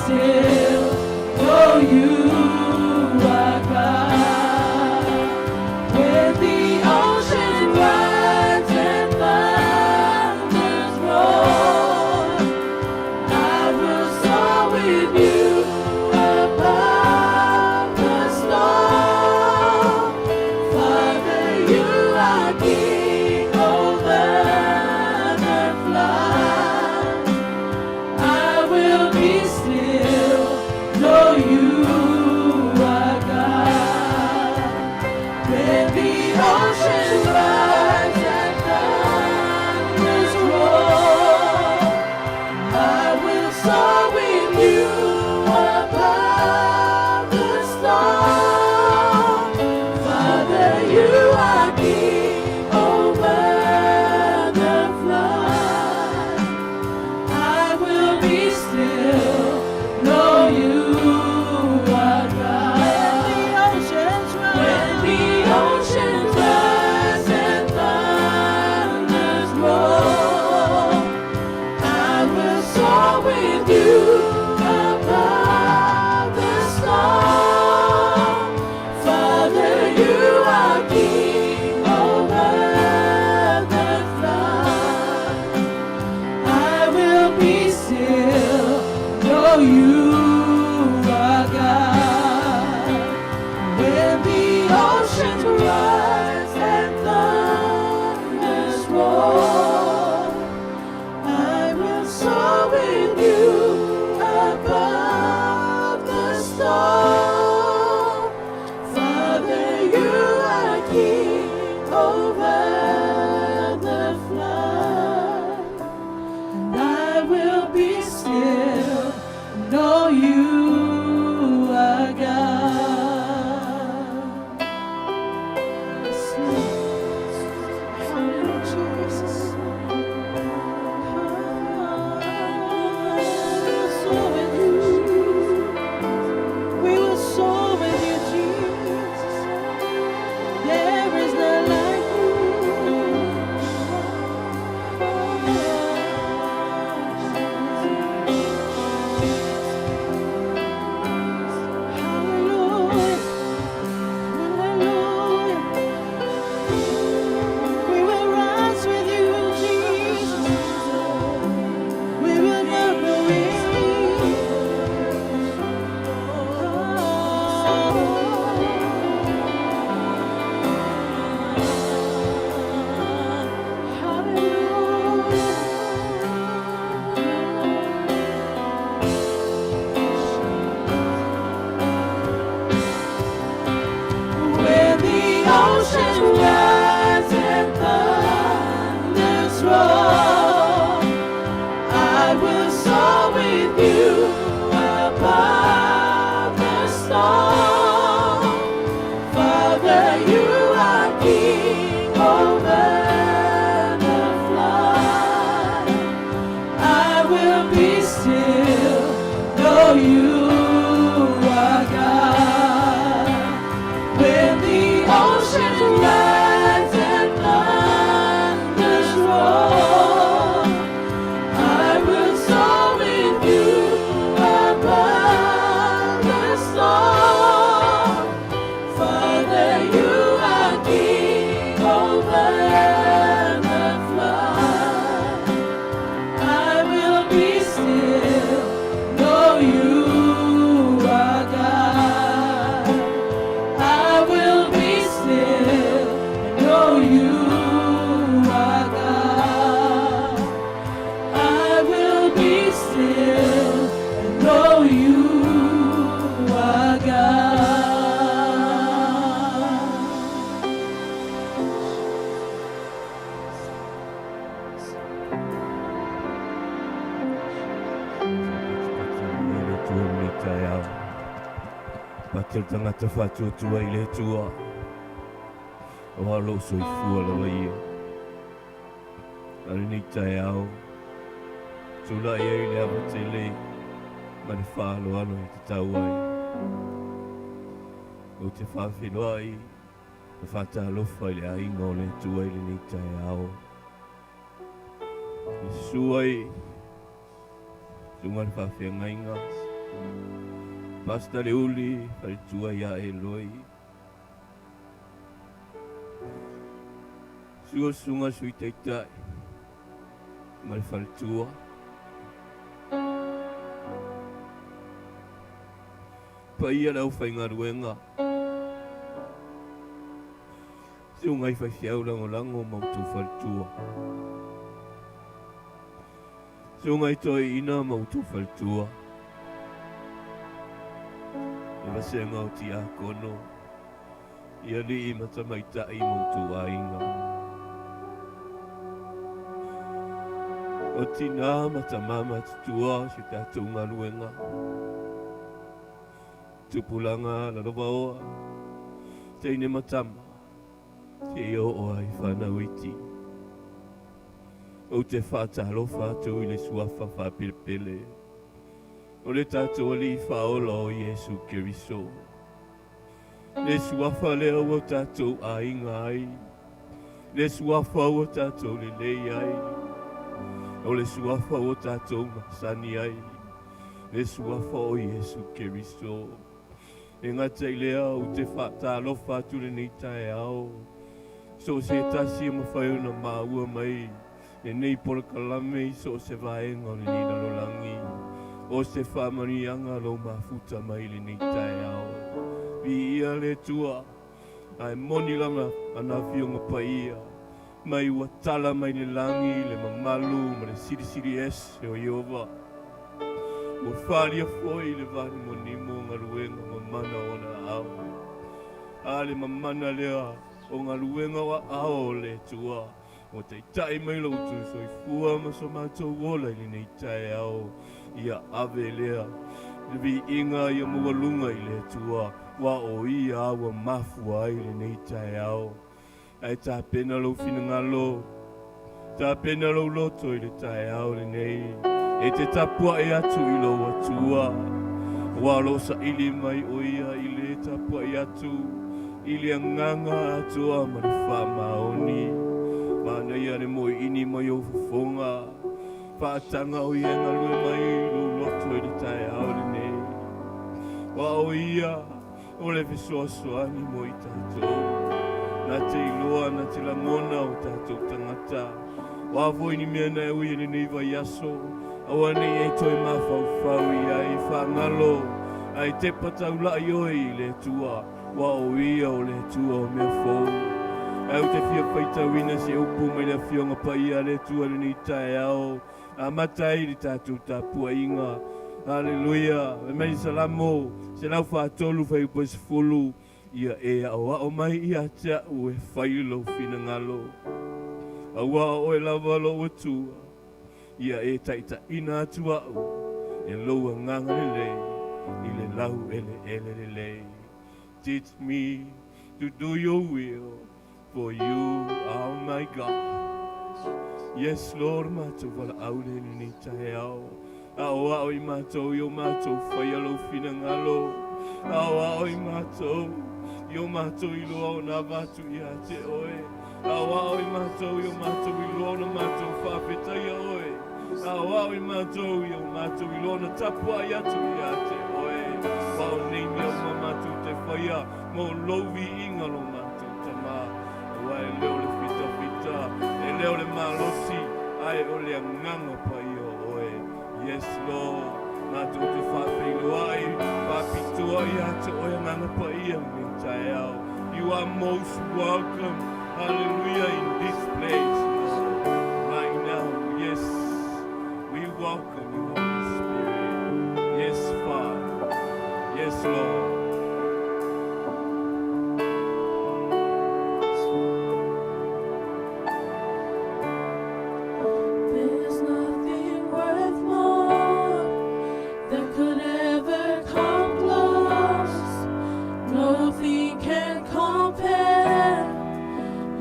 still, know you are God. When the oceans rise and thunders roar, I will soar with you above the storm. Father, you are king over the flood. I will be still, know you are God. When the oceans rise and thunders roar, I will soar with you above the storm. Father, you are king over the flood. I will be still, know you are God. When the oceans rise and thunders roar, I will soar with you above the storm. Father, you are king over the flood. I will be still, know you are God. When the oceans rise and thunders roar, I will soar with you above the storm. Father, you are king over the flood. And I will be still, know you are God. Yes, Lord. Hallelujah, Jesus. I will soar with you. We will soar with you, Jesus. There is none like you. Hallelujah. Hallelujah. We will rise with you, Jesus. We will not grow weary. Oh. Hallelujah. When the oceans rise and thunders roar, I will soar with you above the storm. Father, you are king over the flood. I will be still, know you are God. When the oceans rise and thunders roar, I will soar with you above the storm. Father, you are king over the flood. I will be still, know you are God. I will be still and know you are God. I will be still and know you are God. I le Atua lenei taeao. Pate le tagata faatuatua i le Atua. Aua o lou soifua lava ia. A o lenei taeao, tulai ai le ava tele ma le faaaloalo e tatau ai. Ou te faafeiloai ma faatalofa i le aiga o le Atua i lenei taeao. I susu ai susuga i le faafeagaiga. Pastor Leuli, faletua ia Eloi. Susu susuga Sui Taitai ma le faletua. Paia le aufaigaluega. Susuga i faifeau lagolago ma outou faletua. Susuga i toeaiina ma outou faletua. Le vasega o tiakono i alii ma tamaitai ma outou aiga. O tinā ma tamā matutua o si tatou galuega. Tupulaga lalovaoa, teine ma tama, seia oo ai fanau iti. Ou te faatalofa atu i le suafa faapelepele o le tatou Alii Faaola o Iesu Keriso. Le suafa lea ua tatou aiga ai, le suafa ua tatou lelei ai, o le suafa ua tatou masani ai, le suafa o Iesu Keriso. E gata i lea, ou te faatalofa atu lenei taeao, so o se tasi e mafai ona maua mai lenei polokalame i so o se vaega o lenei lalolagi, o se faamanuiaga lou mafuta mai lenei taeao. Viia le Atua, ae moni lava ana Afioga Paia, mai ua tala mai le lagi le mamalu ma le silisili ese o Ieova. Ua falia foi le vanimonimo o galuega mamana o ona aao. A le mamana lea o galuega o aao o le Atua, ua taitai mai lo outou soifua ma so matou ola i lenei taeao. Ia ave lea le viiga ia maualuga i le Atua, aua o Ia ua mafua ai lenei taeao. Ae tapena lou finagalo, tapena lou loto i le taeao lenei, e te tapuai atu i lou Atua, aua o lo o saili mai o Ia i le tapuai atu i le agaga atoa ma le faamaoni. Manaia le moeini mai ou fofoga, faataga o Ia e galue mai lou loto i le taeao lenei, aua o Ia O le fesoasoani mo i tatou. Na te iloa, na te lagona o tatou tagata. O a foi ni mea na e ui i lenei vaiaso, aua ne i e toe mafaufau i ai, faagalo, ae tepa taulai oe i le Atua, aua o Ia o le Atua o mea fou. Ae ou te fia faitauina se upu mai le Afioga Paia a le Atua i lenei taeao, Amata ai le tatou tapuaiga. Haleluia! Fai mai le Salamo 143 fuaiupu 10, Ia e aoao mai ia te au e fai lou finagalo, aua o oe lava lou Atua. Ia e taitaiina atu au e lou agaga lelei i le laueleele lelei. Teach me to do your will. For you are my God. Yes, Lord, matou valaau le lenei taeao. Aoao i matou i o matou faia lou finagalo. Aoao i matou i o matou iloa ona avatu ia te oe. Aoao i matou i o matou iloa ona matou faafetaia oe. Aoao i matou i o matou iloa ona tapuai atu ia te oe. Aua o nei mea uma matou te faia mo lou viiga lo matou Tama, aua e le o le fitafita, e le o le malosi, ae o le agaga paia o oe. Yes, Lord, matou te faafeiloai, faapitoa ia te oe agaga paia lenei taeao. You are most welcome, hallelujah, in this place, Lord, right now. Yes, we welcome you, Holy Spirit. Yes, Father. Yes, Lord. There's nothing worth more that could ever come close. Nothing can compare.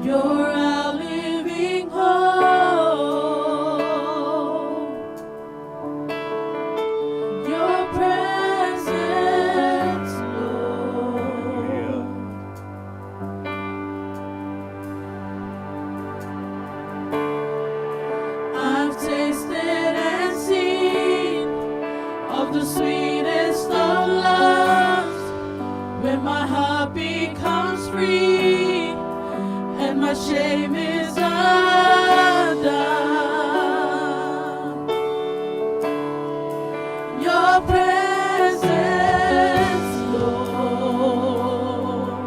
You're our living hope. Your presence, deepest of loves, when my heart becomes free and my shame is undone. Your presence, Lord.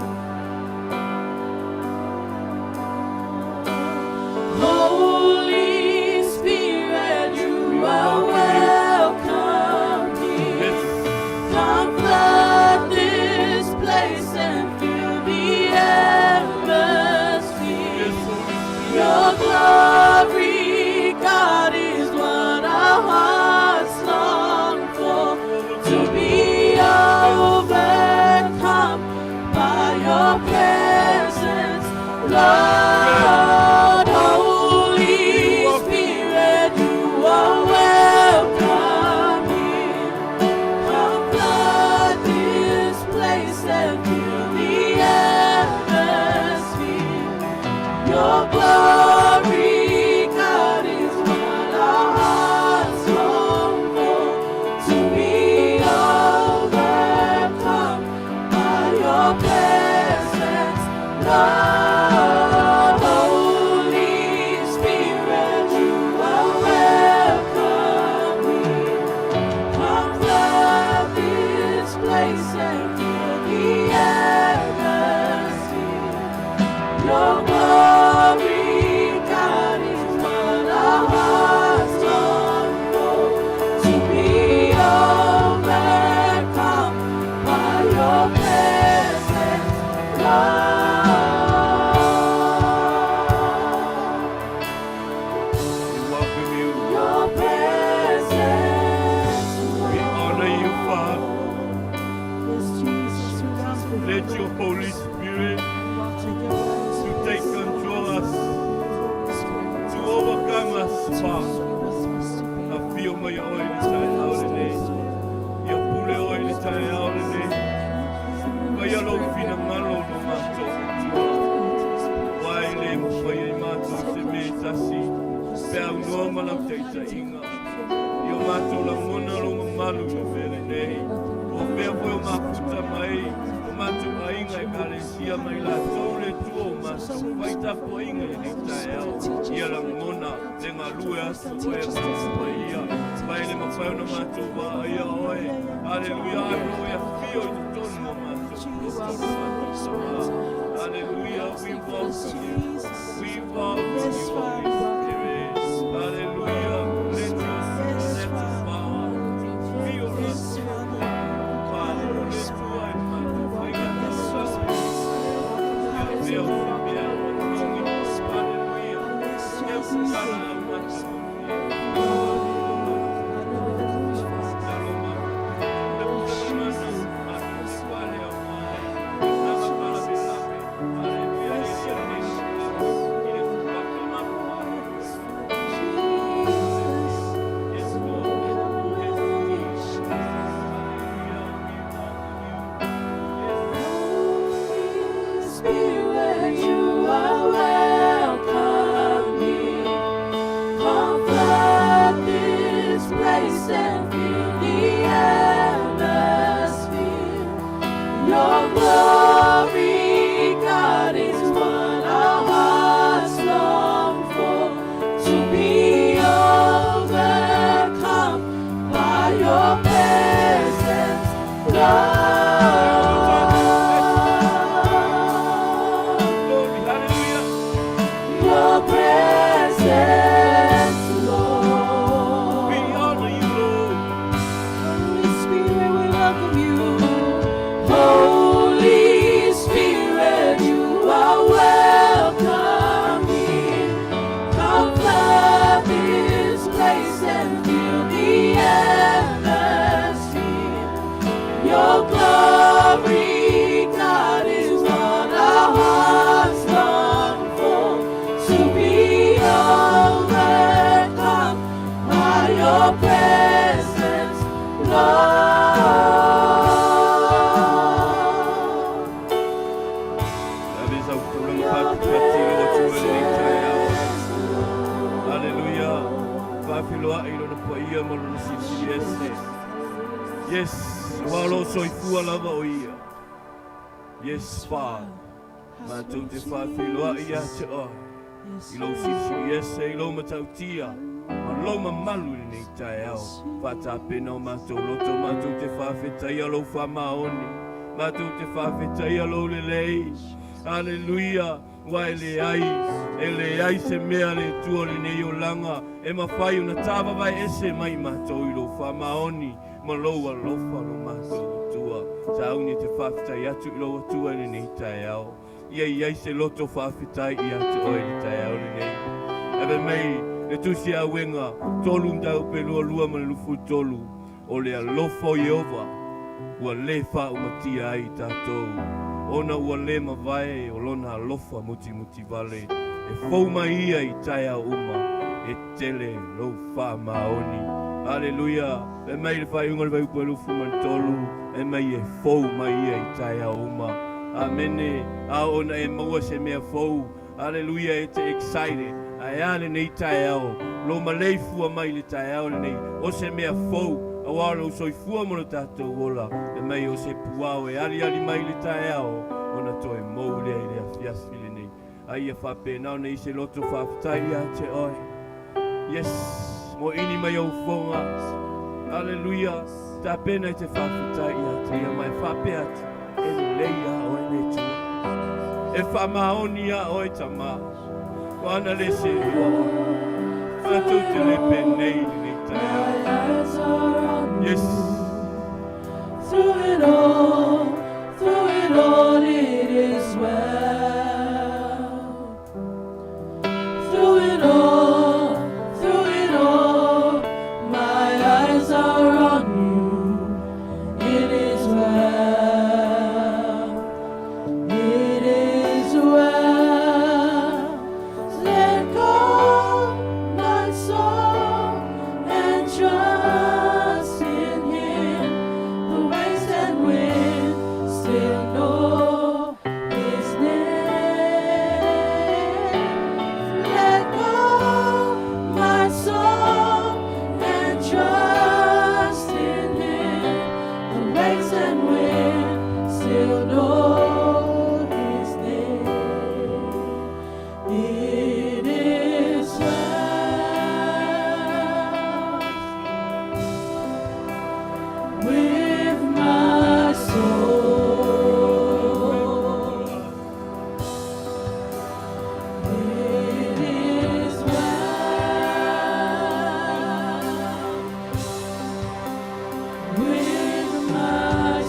Holy Spirit, you are welcome here. Yes. Come flood this place and fill the atmosphere. Yes, Holy Spirit. Your glory, God, is what our hearts long for. To be overcome by your presence, Lord. Holy Spirit, you are welcome here. Come flood this place and fill the atmosphere. Your glory, God, is what our hearts long for. To be overcome by your presence, Lord. Holy Spirit, you are welcome here. Come flood this place and fill the atmosphere. Your glory, God, is what our hearts long for. To be overcome by your presence, Lord. We welcome you. Your presence, We honor you, Father. Yes, Jesus, we welcome Let your Holy Spirit to take control us, to overcome us, Father. Afio mai oe i le taeao lenei. Ia pule oe i le taeao lenei. Faia lou finagalo no matou Atua. Aua e le mafai e matou se mea e tasi. Pe a aunoa ma lau taitaiga. I o matou lagona lou mamalu i le mea lenei. O fea foi o mafuta mai. O matou aiga ekalesia ma i latou le Atua o matou. Fai tapuaiga i lenei taeao. Ia lagona le galue atu oe Paia. Mai le mafai ona matou vaaia oe. Hallelujah. Ai o e afio i totonu o matou. Totonu o matou sama. Hallelujah. We welcome you. We welcome you, Holy Spirit. Hallelujah. Let your supernatural power to fill us. Father, le Atua e matou faiga tausala. Ia mea o se mea o togi. Hallelujah. Ia kala au matou. Yes, Lord. Yes, Jesus. Hallelujah. We welcome you. Yes. Spirit, you are welcome here. Come flood this place and fill the atmosphere. Your glory, God, is what our hearts long for. To be overcome by your presence, Lord. Glory. Hallelujah. Your presence, Lord. We honor you, Lord. Holy Spirit, we welcome you. Holy Spirit, you are welcome here. Come flood this place and fill the atmosphere. Your glory, God, is what our hearts long for. To be overcome by your presence, Lord. Aveza utaulanga faatipati le Atua i lenei taeao. Hallelujah. Faafiloai lona paia ma lona silisili ese. Yes. Aua o lo o soifua lava o Ia. Yes, Father. Matou te faafeiloai ia te Oe i lou silisili ese, i lou matautia ma lou mamalu i lenei taeao. Faatapena o matou loto, matou te faafetaia lou faamaoni, matou te faafetaia lou lelei. Aleluia! Ua e leai, e leai se mea le Atua o lenei olaga e mafai ona tavavae ese mai matou i lou faamaoni ma lou alofa lo matou Atua. Sauni e te faafetai atu i lou Atua i lenei taeao. Ia i ai se loto faafetai ia te oe i le taeao lenei. Ave mai le tusi auega 3 mataupu e 22 ma le 23, o le alofa o Ieova ua le faaumatia ai i tatou, ona ua le mavae o lona alofa mutimutivale, e fou mai ia i taeao uma, e tele lou faamaoni. Aleluia! Fai mai le faaiuga o le Fuaiupu 23, fai mai e fou mai ia i taeao uma. Amene. A oo ina e maua se mea fou, Aleluia, e te excited. Ae a lenei taeao, lou maleifua mai i le taeao lenei, o se mea fou, aua o lou soifua ma lo tatou ola, fai mai o se puao e aliali mai i le taeao, ona toe mou lea i le afiafi lenei. A ia faapena ona i se loto faafetai ia te oe. Yes, moini mai ou foga. Aleluia, tapena i te faafetai ia te ia ma e faapea atu, e lelei ia oe le Atua. E faamaoni ia oe tama. Ua ana le se lua oe. Matou te le penei i lenei taeao. Yes. Through it all, through it all, it is well. Through it all, through it all, my eyes are on you. It is well. It is well. Let go, my soul, and trust in Him. The waves and wind still know His name. Let go, my soul, and trust in Him. The waves and wind still know His name. It is well with my soul. It is well with my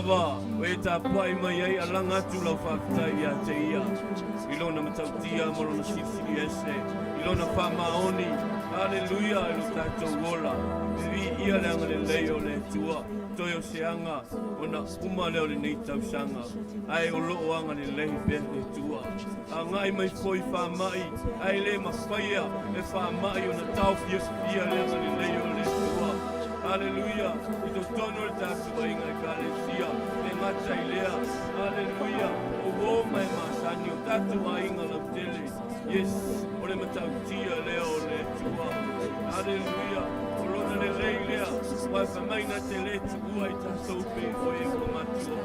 lava o e tapuai mai ai alaga atu lau faafetai ia te ia i lona matautia ma lona silisili ese i lona faamaoni. Aleluia i lo tatou ola. E viia le agalelei o le Atua. Toe o se aga ona uma lea o lenei tausaga, ae o loo agalelei pea le Atua. Agai mai foi faamai, ae le mafaia e faamai ona taofiofia le agalelei o le Atua. Aleluia, i totonu o le tatou aiga Ekalesia, e gata i lea. Aleluia, o uo ma e masani o tatou aiga lautele. Yes, o le matautia lea o le Atua. Aleluia, o lona lelei lea, ua e fai mai na te le tuua i tatou pe oe ua matua.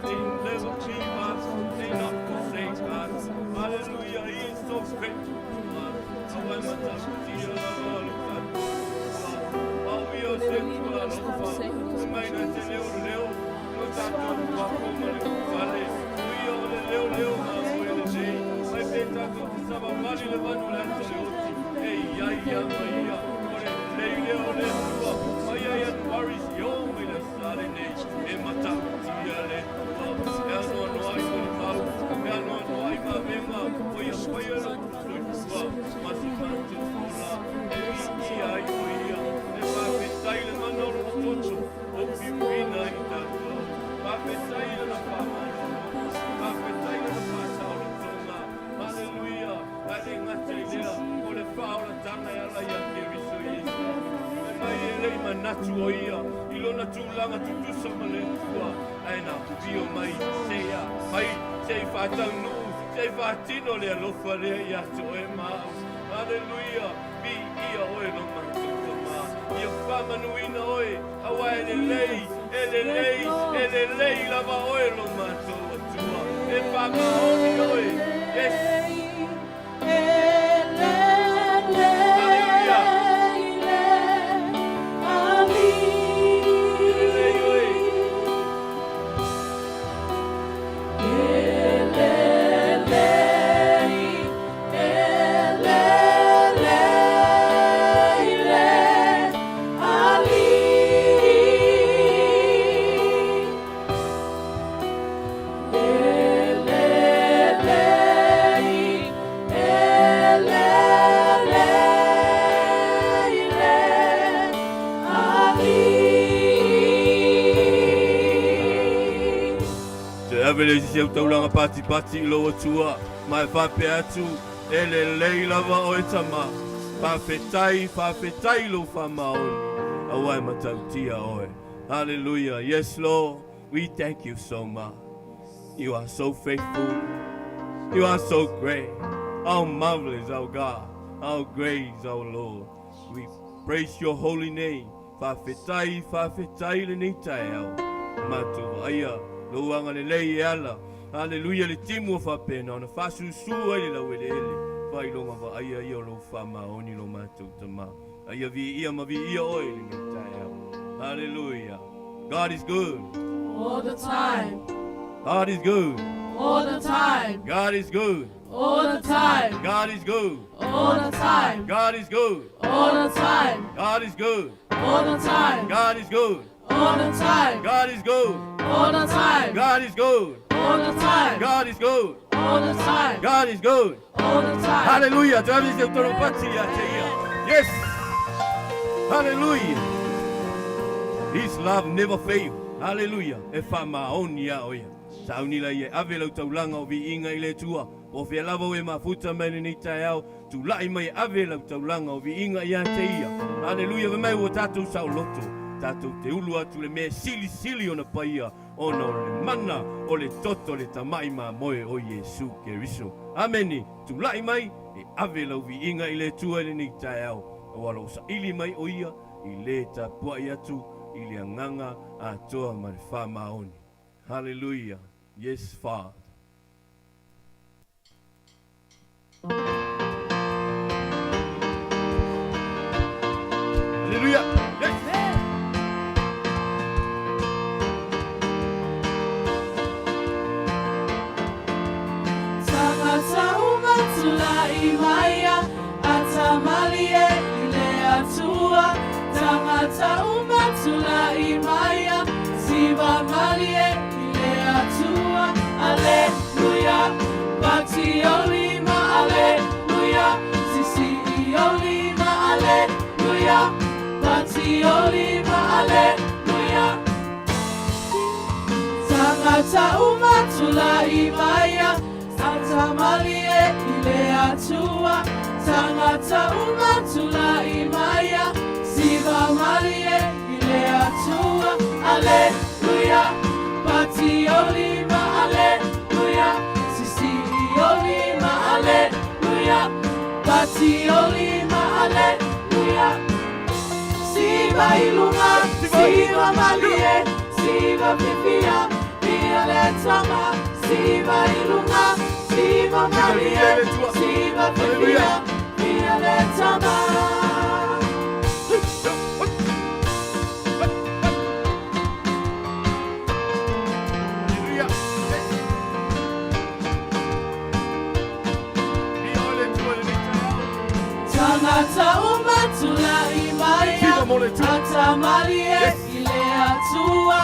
They never leave us, they not forsake us. Hallelujah, He is so faithful to us. Aua e matautia lava o le tatou Atua. Au ia o se Atua alofa, e mai na te leoleo, no tatou fafo ma le fale. O ia o le leoleo mamoe lelei, mai pe tatou te savavali le vanu le ata le oti. E iai ia ma ia, o le lelei lea o le Atua. Mai ai Anuari i o mai le aso lenei, e matautia le Atua. E anoanoai molimau, e anoanoai vavega, o ia faia lo soifua ma so matou ola. E viia ai o ia, e faafetai le mana o lona toto o piupiina i tatou. Faafetai lana faamalolo, faafetai lana faasaolotoga. Haleluia! Ae le gata i lea, o le faaolataga e ala ia Keriso Iesu. Fai mai e le i manatu o ia i lona tulaga tutusa ma le Atua, ae na afio mai seia mai se i faataunuu, se i faatino le alofa lea ia te oe ma au. Haleluia! Viia oe lo matou Tama, ia faamanuina oe, aua e lelei, e lelei, e lelei lava oe lo matou Atua, e faamaoni oe. Yes! Haleluia! E lelei oe. Toe ave le isi au taulaga patipati i lou Atua, ma e faapea atu, E lelei lava oe tama, faafetai, faafetai i lou faamaoni, aua e matautia oe. Hallelujah. Yes, Lord, we thank you so much. You are so faithful. You are so great. How marvelous our God. How great is our Lord. We praise your holy name. Faafetai, faafetai lenei taeao. Matou vaaia lou agalelei e ala. Haleluia le timu ua faapena ona faasusu ai le laueleele. Faailoga vaaia ia o lou faamaoni lo matou Tama. A ia viia ma viia oe i lenei taeao. Haleluia. God is good. All the time. God is good. All the time. God is good. All the time. God is good. All the time. God is good. All the time. God is good. All the time. God is good. All the time. God is good. All the time. God is good. All the time. God is good. All the time. God is good. All the time. Hallelujah. Toe ave se utoro pati ia te ia. Yes. Hallelujah. His love never fail. Hallelujah. E faamaoni ia o ia. Sauni lai e ave lau taulaga o viiga i le Atua. Po o fea lava ua e mafuta mai lenei taeao, tulai mai e ave lau taulaga o viiga ia te ia. Haleluia, fai mai ua tatou saoloto, tatou te ulu atu le mea e silisili ona paia ona o le mana o le toto o le Tamai Mamoe o Iesu Keriso. Amene. Tulai mai e ave lau viiga i le Atua i lenei taeao, aua o lo o saili mai o ia i le tapuai atu i le agaga atoa ma le faamaoni. Haleluia. Yes, Father. Hallelujah. Yes. Tagata uma tulai maia, atamalie i le Atua. Tagata uma tulai maia, Siva malie i le Atua, Aleluia. Pati o lima, Aleluia. Sisi i o lima, Aleluia. Pati o lima, Aleluia. Tagata uma tulai maia, ata malie i le Atua. Tagata uma tulai maia, siva malie i le Atua. Aleluia. Pati o lima, Aleluia. Sisi i o lima, Aleluia. Pati o lima, Aleluia. Siva i luga, siva malie, siva fiafia, via le tama, siva i luga, siva malie, siva fiafia, via le tama. Halleluja. Yes. Via o le Atua i lenei taeao. Tagata uma tulai maia, Siva mo le Atua. ata malie Yes. i le Atua.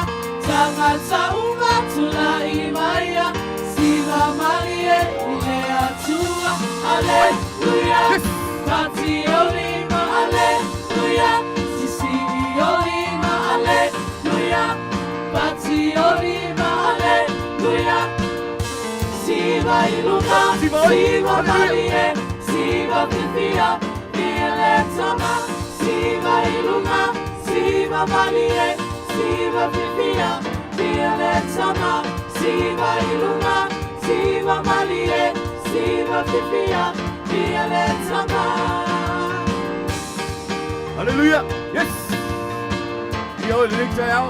Tagata uma tulai maia, siva malie i le Atua. Aleluia. Yes. Pati o lima, aleluia. Sisi i o lima, aleluia. Pati o lima, aleluia. Siva i luga, Siva oi. siva Halleluja. malie, siva fiafia, via le tama, siva i luga, siva malie, siva fiafia, via le tama, siva i luga, siva malie, siva fiafia, via le tama. Halleluja. Yes. Via o i lenei taeao.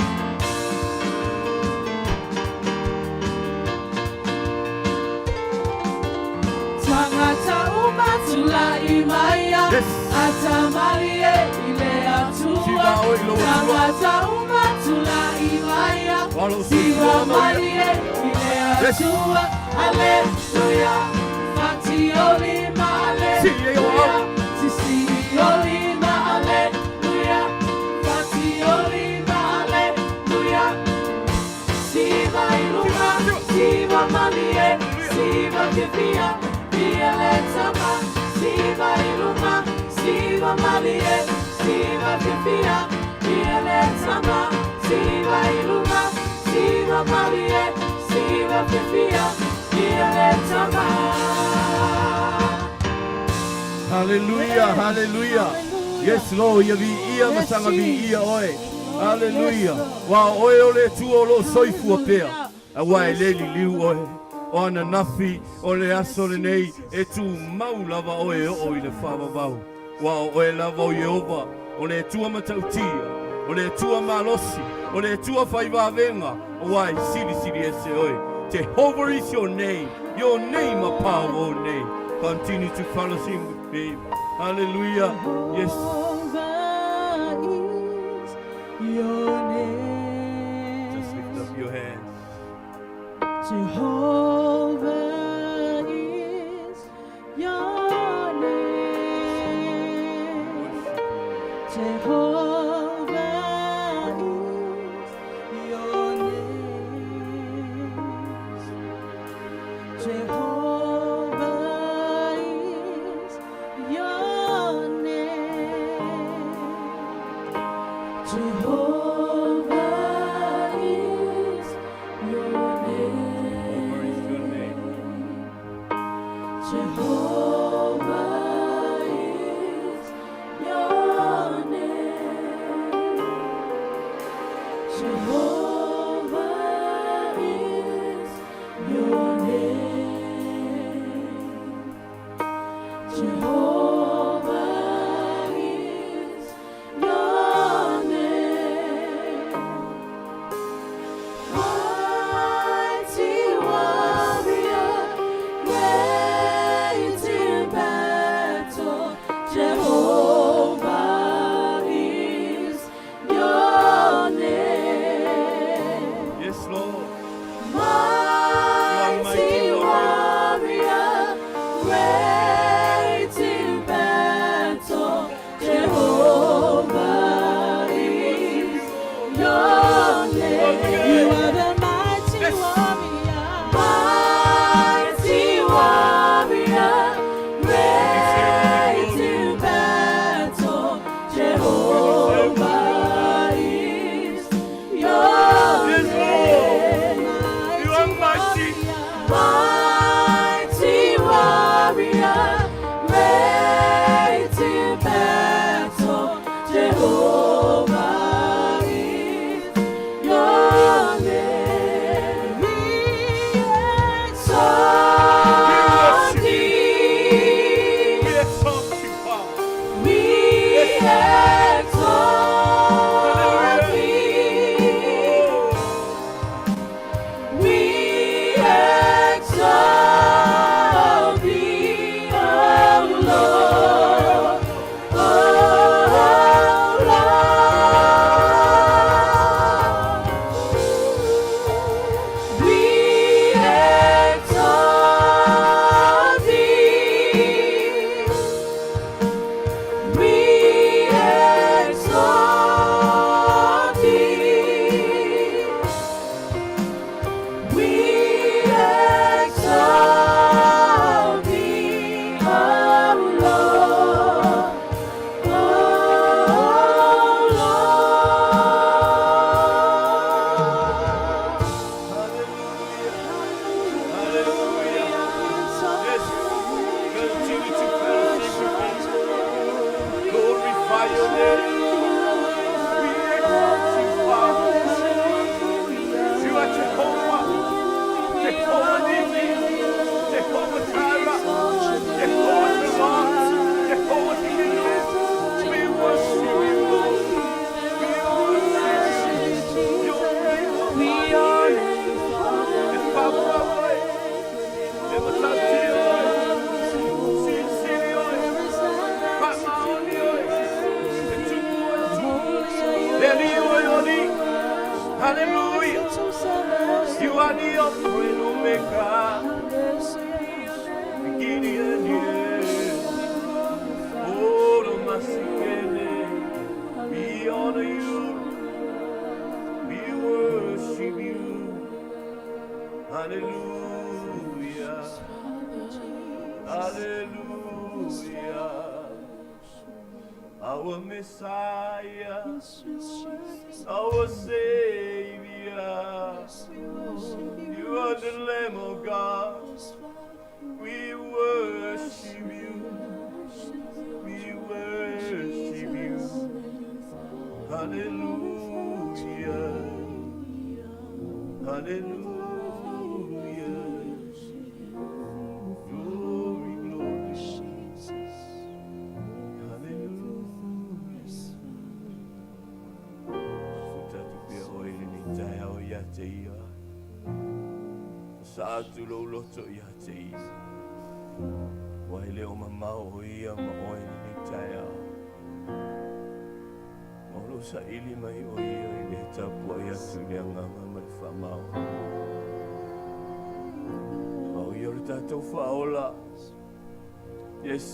Tagata uma tulai maia, Yes. ata malie i le Atua. Siva oi lo Atua. Tagata uma tulai maia, Walo siva soifua ma ia. malie i le Yes. Atua. Aleluia. Pati o lima, Si, e o aleluia. au. Sisi o lima, aleluia. Pati o lima, aleluia. Siva i luga, siva malie, siva fiafia, via le tama, siva i luga, siva malie, siva fiafia, via le tama, siva i luga, siva malie, siva fiafia, via le tama. Hallelujah, hallelujah. Yes, Lord, ia viia ma saga viia oe. Hallelujah. Ua oe o le Atua o loo soifua pea. Auā e le liliu oe. O ananafi o le aso lenei e tumau lava oe e oo i le faavavau. Ua o oe lava o Ieova, o le Atua matautia, o le Atua malosi, o le Atua faivavega, auā e silisili ese oe. Jehovah is your name, your name above all name. Continue to fellowship with me. Hallelujah. Yes. Jehovah is your name. Just lift up your hands. Jehovah is your name. Jehovah is your name. Jehovah is your name. Jehovah is your name. Hallelujah. You are the Alpha and Omega, beginning and the end. Oh, the Masikene, we honor you, we worship you. Hallelujah. Hallelujah. Our Messiah, our Savior. You are the Lamb of God. We worship you. We worship you. Hallelujah. Hallelujah. Glory, glory. Hallelujah. Suta tu pia oe lenei taeao ia te ia. Sa atu lou loto ia te ia. Ua e le o mamao o ia ma oe lenei taeao. Ma o lo o saili mai o ia i le tapuai atu i le agaga ma le faamaoni. Ma o ia o le tatou faaola. Yes.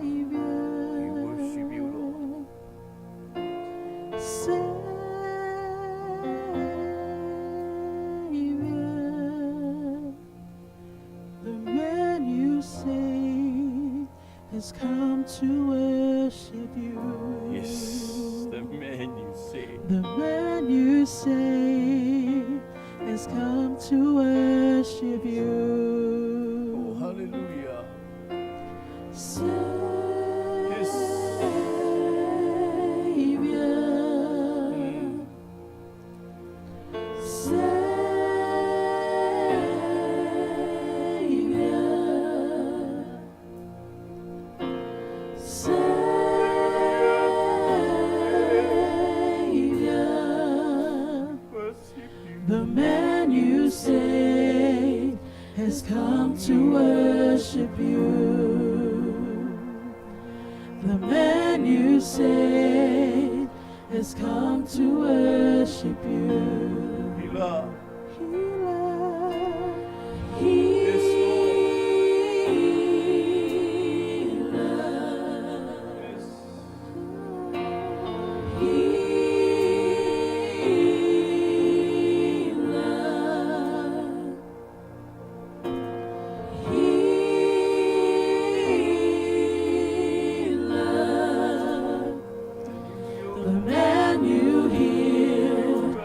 We worship you, Lord. Savior, the man you saved has come to worship you. Yes, the man you saved. The man you saved has come to worship you. Oh, hallelujah. Savior, Savior, Savior. Worship you. The man you saved has come to worship you. The man you saved has come to worship you. Healer. Healer, Yes, Lord. healer, Yes. healer, healer. The man you healed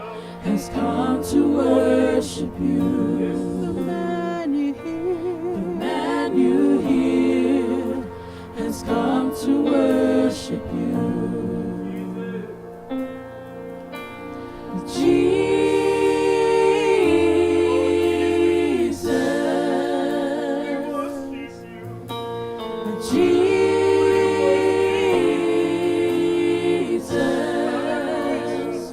has come to worship you. The man you healed, the man you healed has come to worship you. Jesus. Jesus, Worship you. Jesus,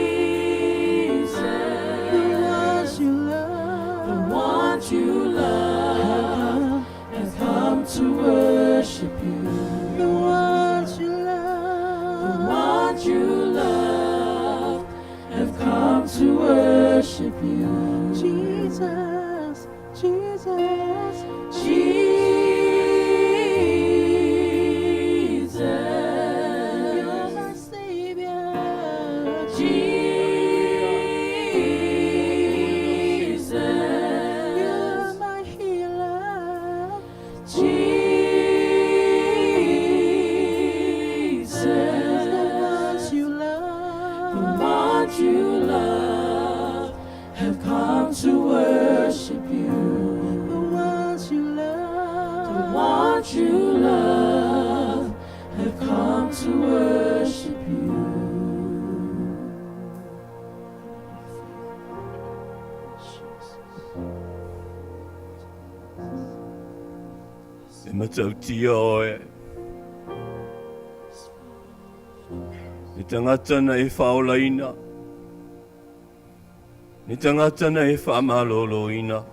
Jesus, the ones you love, the ones you love, have come to worship you. The ones you love, the ones you love, have come to worship you. Jesus, Jesus, Jesus, you're my Savior. Jesus, you're my healer. Jesus, the ones you love, the ones you love, have come to worship you. The ones you love, the ones you love, have come to worship you. Jesus. E matautia oe. Le tagata na e faaolaina. Le tagata na e faamaloloina.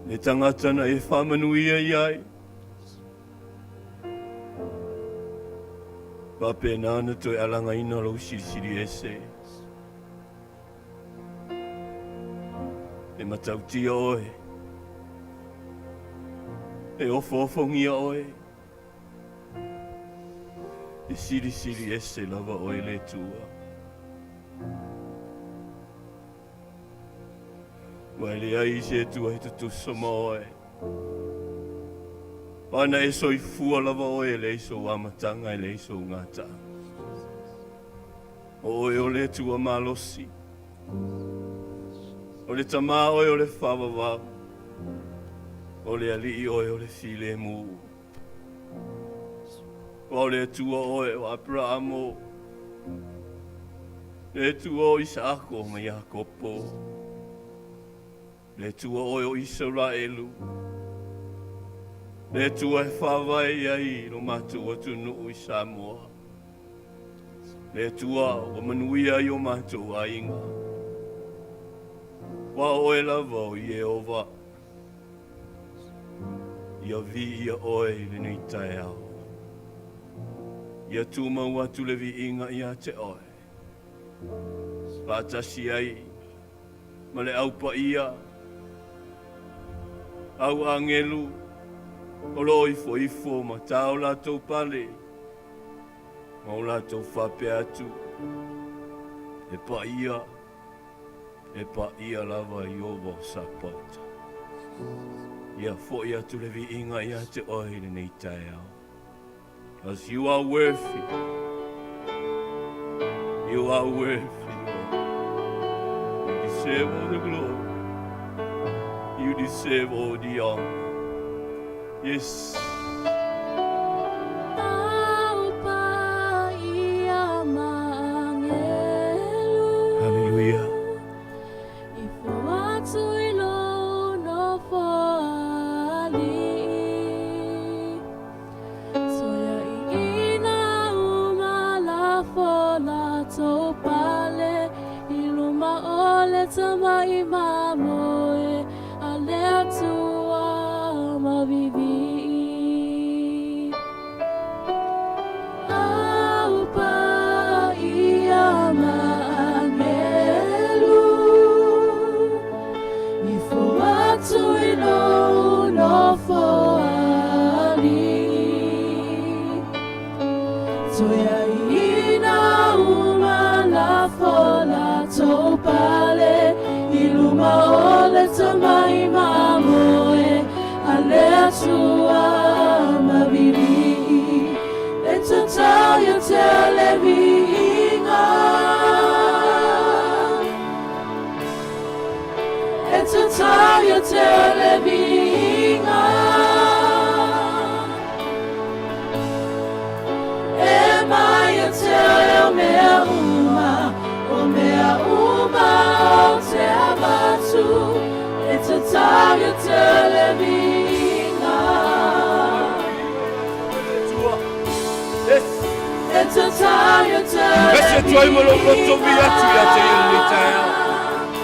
Le tagata na e faamanuia i ai. Faapena ona toe alagaina lou silisili ese. E matautia oe. E ofoofongia oe. E silisili ese lava oe le Atua. Ua e leai se Atua e tutusa ma oe. Ana e soifua lava oe e leai sou amataga e leai sou gataaga. O oe o le Atua malosi. O le Tama oe o le faavavau. O le Alii oe o le filemu. Aua o le Atua oe o Aperaamo, le Atua o Isaako ma Iakopo, le Atua oe o Isaraelu, le Atua e faavae i ai lo matou atunuu i Samoa, le Atua ua manuia ai o matou aiga. Aua o oe lava o Ieova. Ia viia oe i lenei taeao. Ia tumau atu le viiga ia te oe. Faatasi ai ma le au paia, au agelu o lo o ifoifo ma tā o latou pale, ma o latou faapea atu, E paia, E paia lava Ieova o Sapauta. Ia foi atu le viiga ia te oe i lenei taeao. As you are worthy. You are worthy, Lord. You deserve all the glory. You deserve all the honor. Yes. Hallelujah.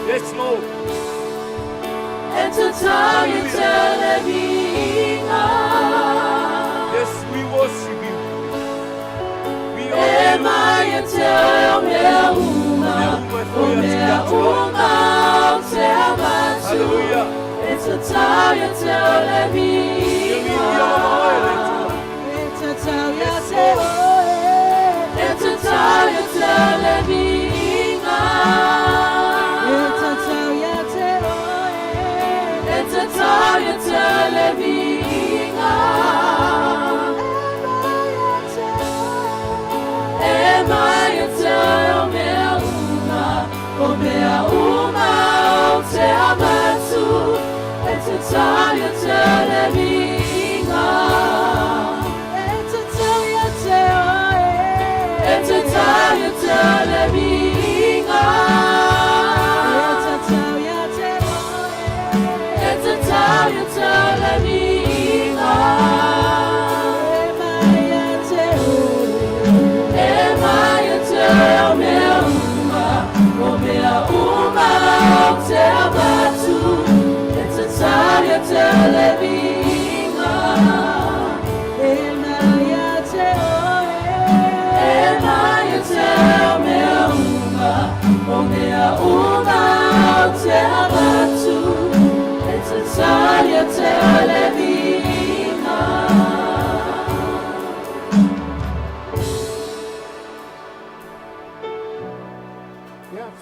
Yes, Lord. Yes, we worship you. We honor you. Hallelujah.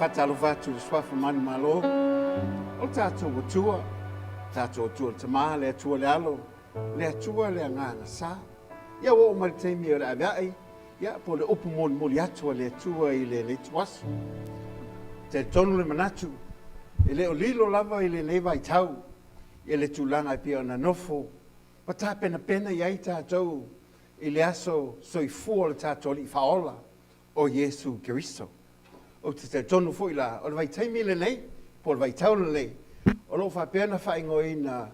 faatalofa atu i le Suafa Manumalo o le tatou Atua, tatou Atua le Tama, le Atua le Alo, le Atua le Agaga Sa. Ia ua oo mai le taimi o le avea'i, ia po o le upu molimoli atu a le Atua i lenei ituaso. E talitonu le manatu, e le o lilo lava i lenei vaitau ia le tulaga e pei ona nofo ma tapenapena i ai tatou i le aso soifua o le tatou Alii Faaola o Iesu Keriso. Ou te talitonu foi la, o le vaitaimi lenei, po o le vaitau lenei, o lo o faapea ona faaigoaina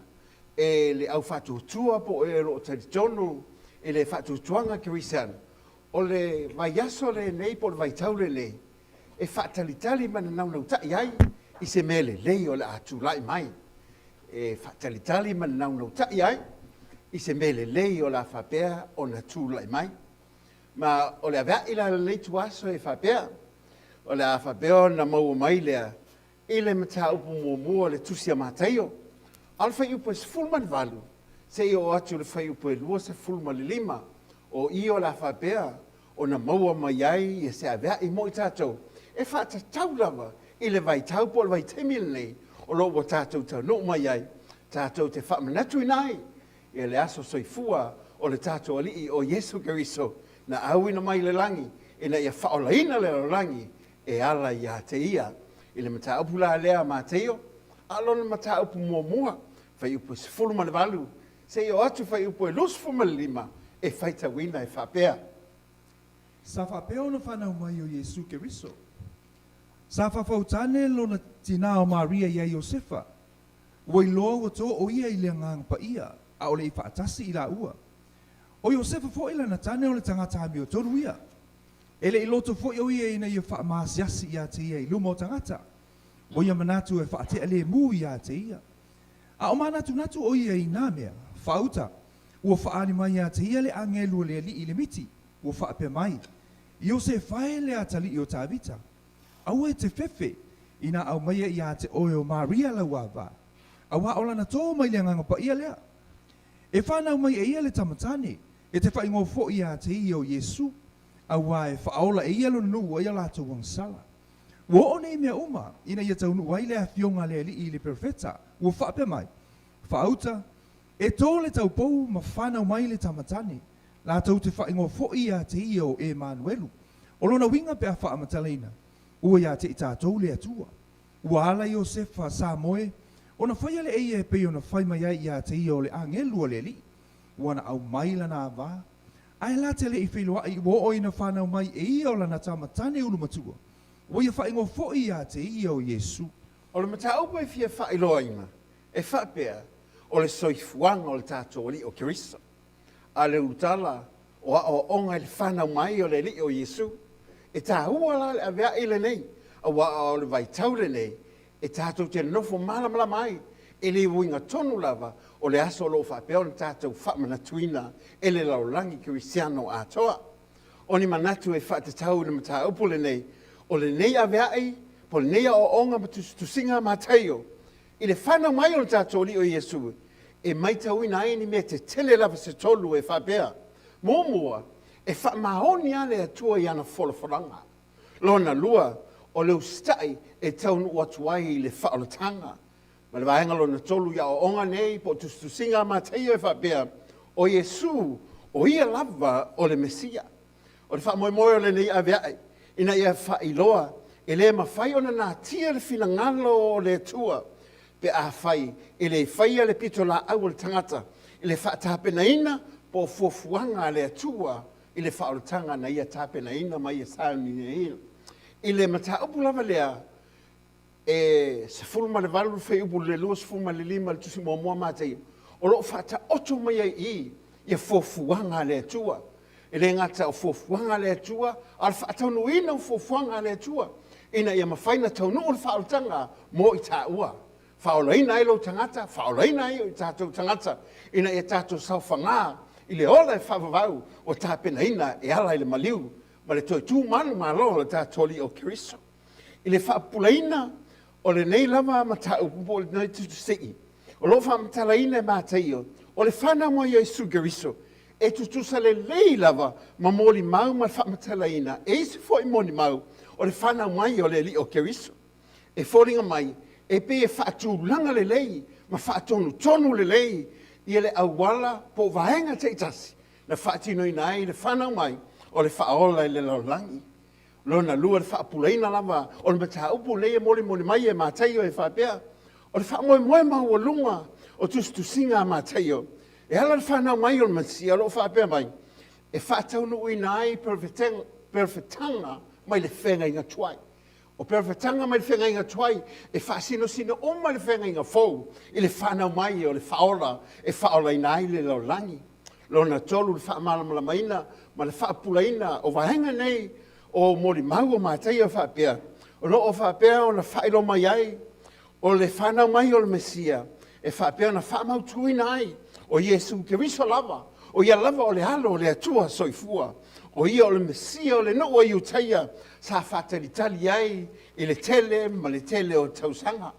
e le au faatuatua po o e o lo o talitonu i le faatuatuaga kerisiano, o le vaiaso lenei po o le vaitau lenei e faatalitali ma nanaunautai ai i se mea lelei o le a tulai mai. E faatalitali ma nanaunautai ai i se mea lelei o le a faapea ona tulai mai. Ma o le avea'i la o lenei ituaso e faapea, o le a faapea ona maua mai lea i le mataupu muamua o le Tusi a Mataio, a o le fuaiupu e 18 seia oo atu i le fuaiupu e 25, o i o le a faapea ona maua mai ai se avea'i mo i tatou e faatatau lava i le vaitau po o le vaitaimi lenei o lo o ua tatou taunuu mai ai, tatou te faamanatuina ai Ia le aso soifua o le tatou Alii o Iesu Keriso na auina mai i le lagi ina ia faaolaina le lalolagi e ala ia te Ia. I le mataupu la lea a Mateio, a o lona mataupu muamua, fuaiupu e 18 seia oo atu fuaiupu e 25, e faitauina e faapea. Sa faapea ona fanau mai o Iesu Keriso. Sa faafautane lona tinā o Maria iā Iosefa, Ua iloa ua to ʻo ia i le Agaga Paia, ʻaʻole i faatasi i lāua. ʻO Iosefa foi lana tane o le tagata amiotonu ia. E le i loto foi ʻo ia ina ia faamaasiasi iā te ia i luma o tagata. Ua ia manatu e faatea lemu iā te ia. A o manatunatu ʻo ia i nā mea, faauta, ua faaali mai iā te ia le ʻagelu o le Alii i le miti, ua faapea mai, Iosefa e le atalii o Tavita, Aua e te fefe, inā aumaia iā te ʻoe o Maria lau ava, auā o lana tō mai le Agaga Paia lea. E whānau mai e ia le tama tāne, e te whaingoa foʻi iā te ia o Iesū, auā e whaaola e ia lona nuu ai a lātou agasala. Ua oo nei mea uma, ina ia taunuu ai le afioga a le Alii i le perofeta, ua faapea mai, Faauta, e tō le taupou ma whānau mai le tama tāne, Lātou te whaingoa foʻi iā te ia o Emanuelu. O lona uiga pe a faamatalaina, ua iā te i tātou le Atua. Ua ala Iosefa sa moe, ona faia le eia e pei ona fai mai ai iā te ia o le agelu a le Alii. Ua na aumai lana avā, ae la te le i feiloaʻi ua oo ina whanau mai e ia o lana tama tane ulu matua. Ua ia whaingoa foʻi iā te ia o Iesu. O le mataupu e fia faailoaina, e faapea, o le soifuaga o le tatou Alii o Keriso. A le ulutala o aoaoga i le fanau mai o le Alii o Iesu. E tāua la le avea'i lenei, auā o le vaitau lenei e tatou te nonofo malamalama ai, e le uiga tonu lava o le aso o lo o faapea ona tatou faamanatuina e le lalolagi kerisiano atoa. O ni manatu e faatatau i le mataupu lenei, o lenei avea'i po o lenei aoaoga ma tusitusiga a Mataio I le fanau mai o le tatou Alii o Iesu, e maitauina ai ni mea tetele lava se tolu e faapea, Muamua, e faamaoni a le Atua i ana folafolaga. Lona lua, o le usitai e taunuu atu ai i le faaolataga. Ma le vaega lona tolu i aoaoga nei po o tusitusiga a Mataio e faapea, o Iesu, o ia lava o le Mesia. O le faamoemoe o lenei aveae, ina ia faailoa e le mafai ona natia le finagalo o le Atua pe afai e le faia le pitolaau a le tagata i le faatapenaina po o fuafuaga a le Atua i le faaolataga na ia tapenaina ma ia sauniaina. I le mataupu lava lea, e 18 le fuaiupu i le 25 i le Tusi Muamua a Mataio, o lo o faataoto mai ai i i ia fuafuaga a le Atua. E le gata o fuafuaga a le Atua, a o le faataunuuina o fuafuaga a le Atua, ina ia mafai ona taunuu le faaolataga mo i taua. Faaolaina ai lou tagata, faaolaina ai o tatou tagata, ina ia tatou saofaga i le ola e faavavau ua tapenaina e ala i le maliu ma le toe tu manumalo o le tatou Alii o Keriso. I le faapupulaina o lenei lava mataupu po o lenei tusitusi'i, o lo o faamatalaina e Mataio, o le fanau mai o Iesu Keriso. E tutusa lelei lava ma molimau ma le faamatalaina e isi foi molimau o le fanau mai o le Alii o Keriso. E foliga mai e pei e faatulaga lelei ma faatonutonu lelei ia le auala po o vaega taitasi na faatinoina ai le fanau mai o le Faaola i le lalolagi. Lona lua, le faapulaina lava o le mataupu lenei e molimoli mai e Mataio e faapea, o le faamoemoe maualuga o tusitusiga a Mataio e ala i le fanau mai o le Mesia o lo o faapea mai, e faataunuuina ai perofetaga mai le feagaiga tuai. O perofetaga mai le feagaiga tuai e faasinosino uma i le feagaiga fou i le fanau mai o le Faaola e faaolaina ai le lalolagi. Lona tolu, le faamalamalamaina ma le faapupulaina o vaega nei o molimau o Mataio e faapea, o lo o faapea ona faailoa mai ai o le fanau mai o le Mesia e faapea ona faamautuina ai o Iesu Keriso lava, o ia lava o le Alo o le Atua soifua, o ia o le Mesia o le nuu o Iutaia sa faatalitali ai i le tele ma le tele o tausaga.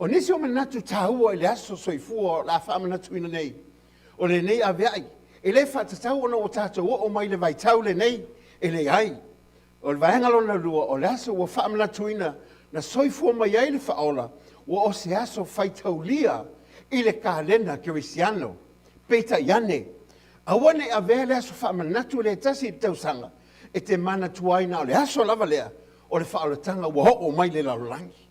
O nisi o manatu taua i le aso soifua o le a faamanatuina nei, o lenei aveai, e le faatatau ona ua tatou oo mai i le vaitau lenei, e leai. O le vaega lona lua, o le aso ua faamanatuina na soifua mai ai le Faaola, ua o se aso faitaulia i le kalena kerisiano. Peitai ane, aua ne i avea le aso faamanatu lea e tasi i le tausaga e te manatua ai na o le aso lava lea o le faaolataga ua oo mai i le lalolagi.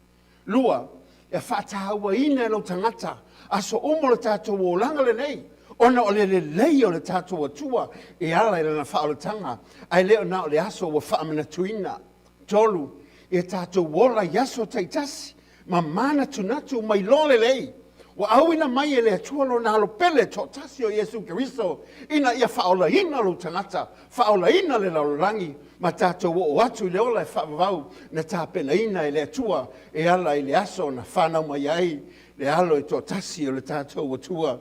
Lua, ia faatauaina e lou tagata aso uma o le tatou olaga lenei, ona o le lelei o le tatou Atua e ala i lana faaolataga, ae le o na o le aso ua faamanatuina. Tolu, ia tatou ola i aso taitasi ma manatunatu ma iloa lelei ua auina mai e le Atua lona Alo pele toatasi o Iesu Keriso ina ia faaolaina lou tagata, faaolaina le lalolagi ma tatou oo atu i le ola e faavavau na tapenaina e le Atua e ala i le aso na fanau mai ai le Alo e toatasi o le tatou Atua.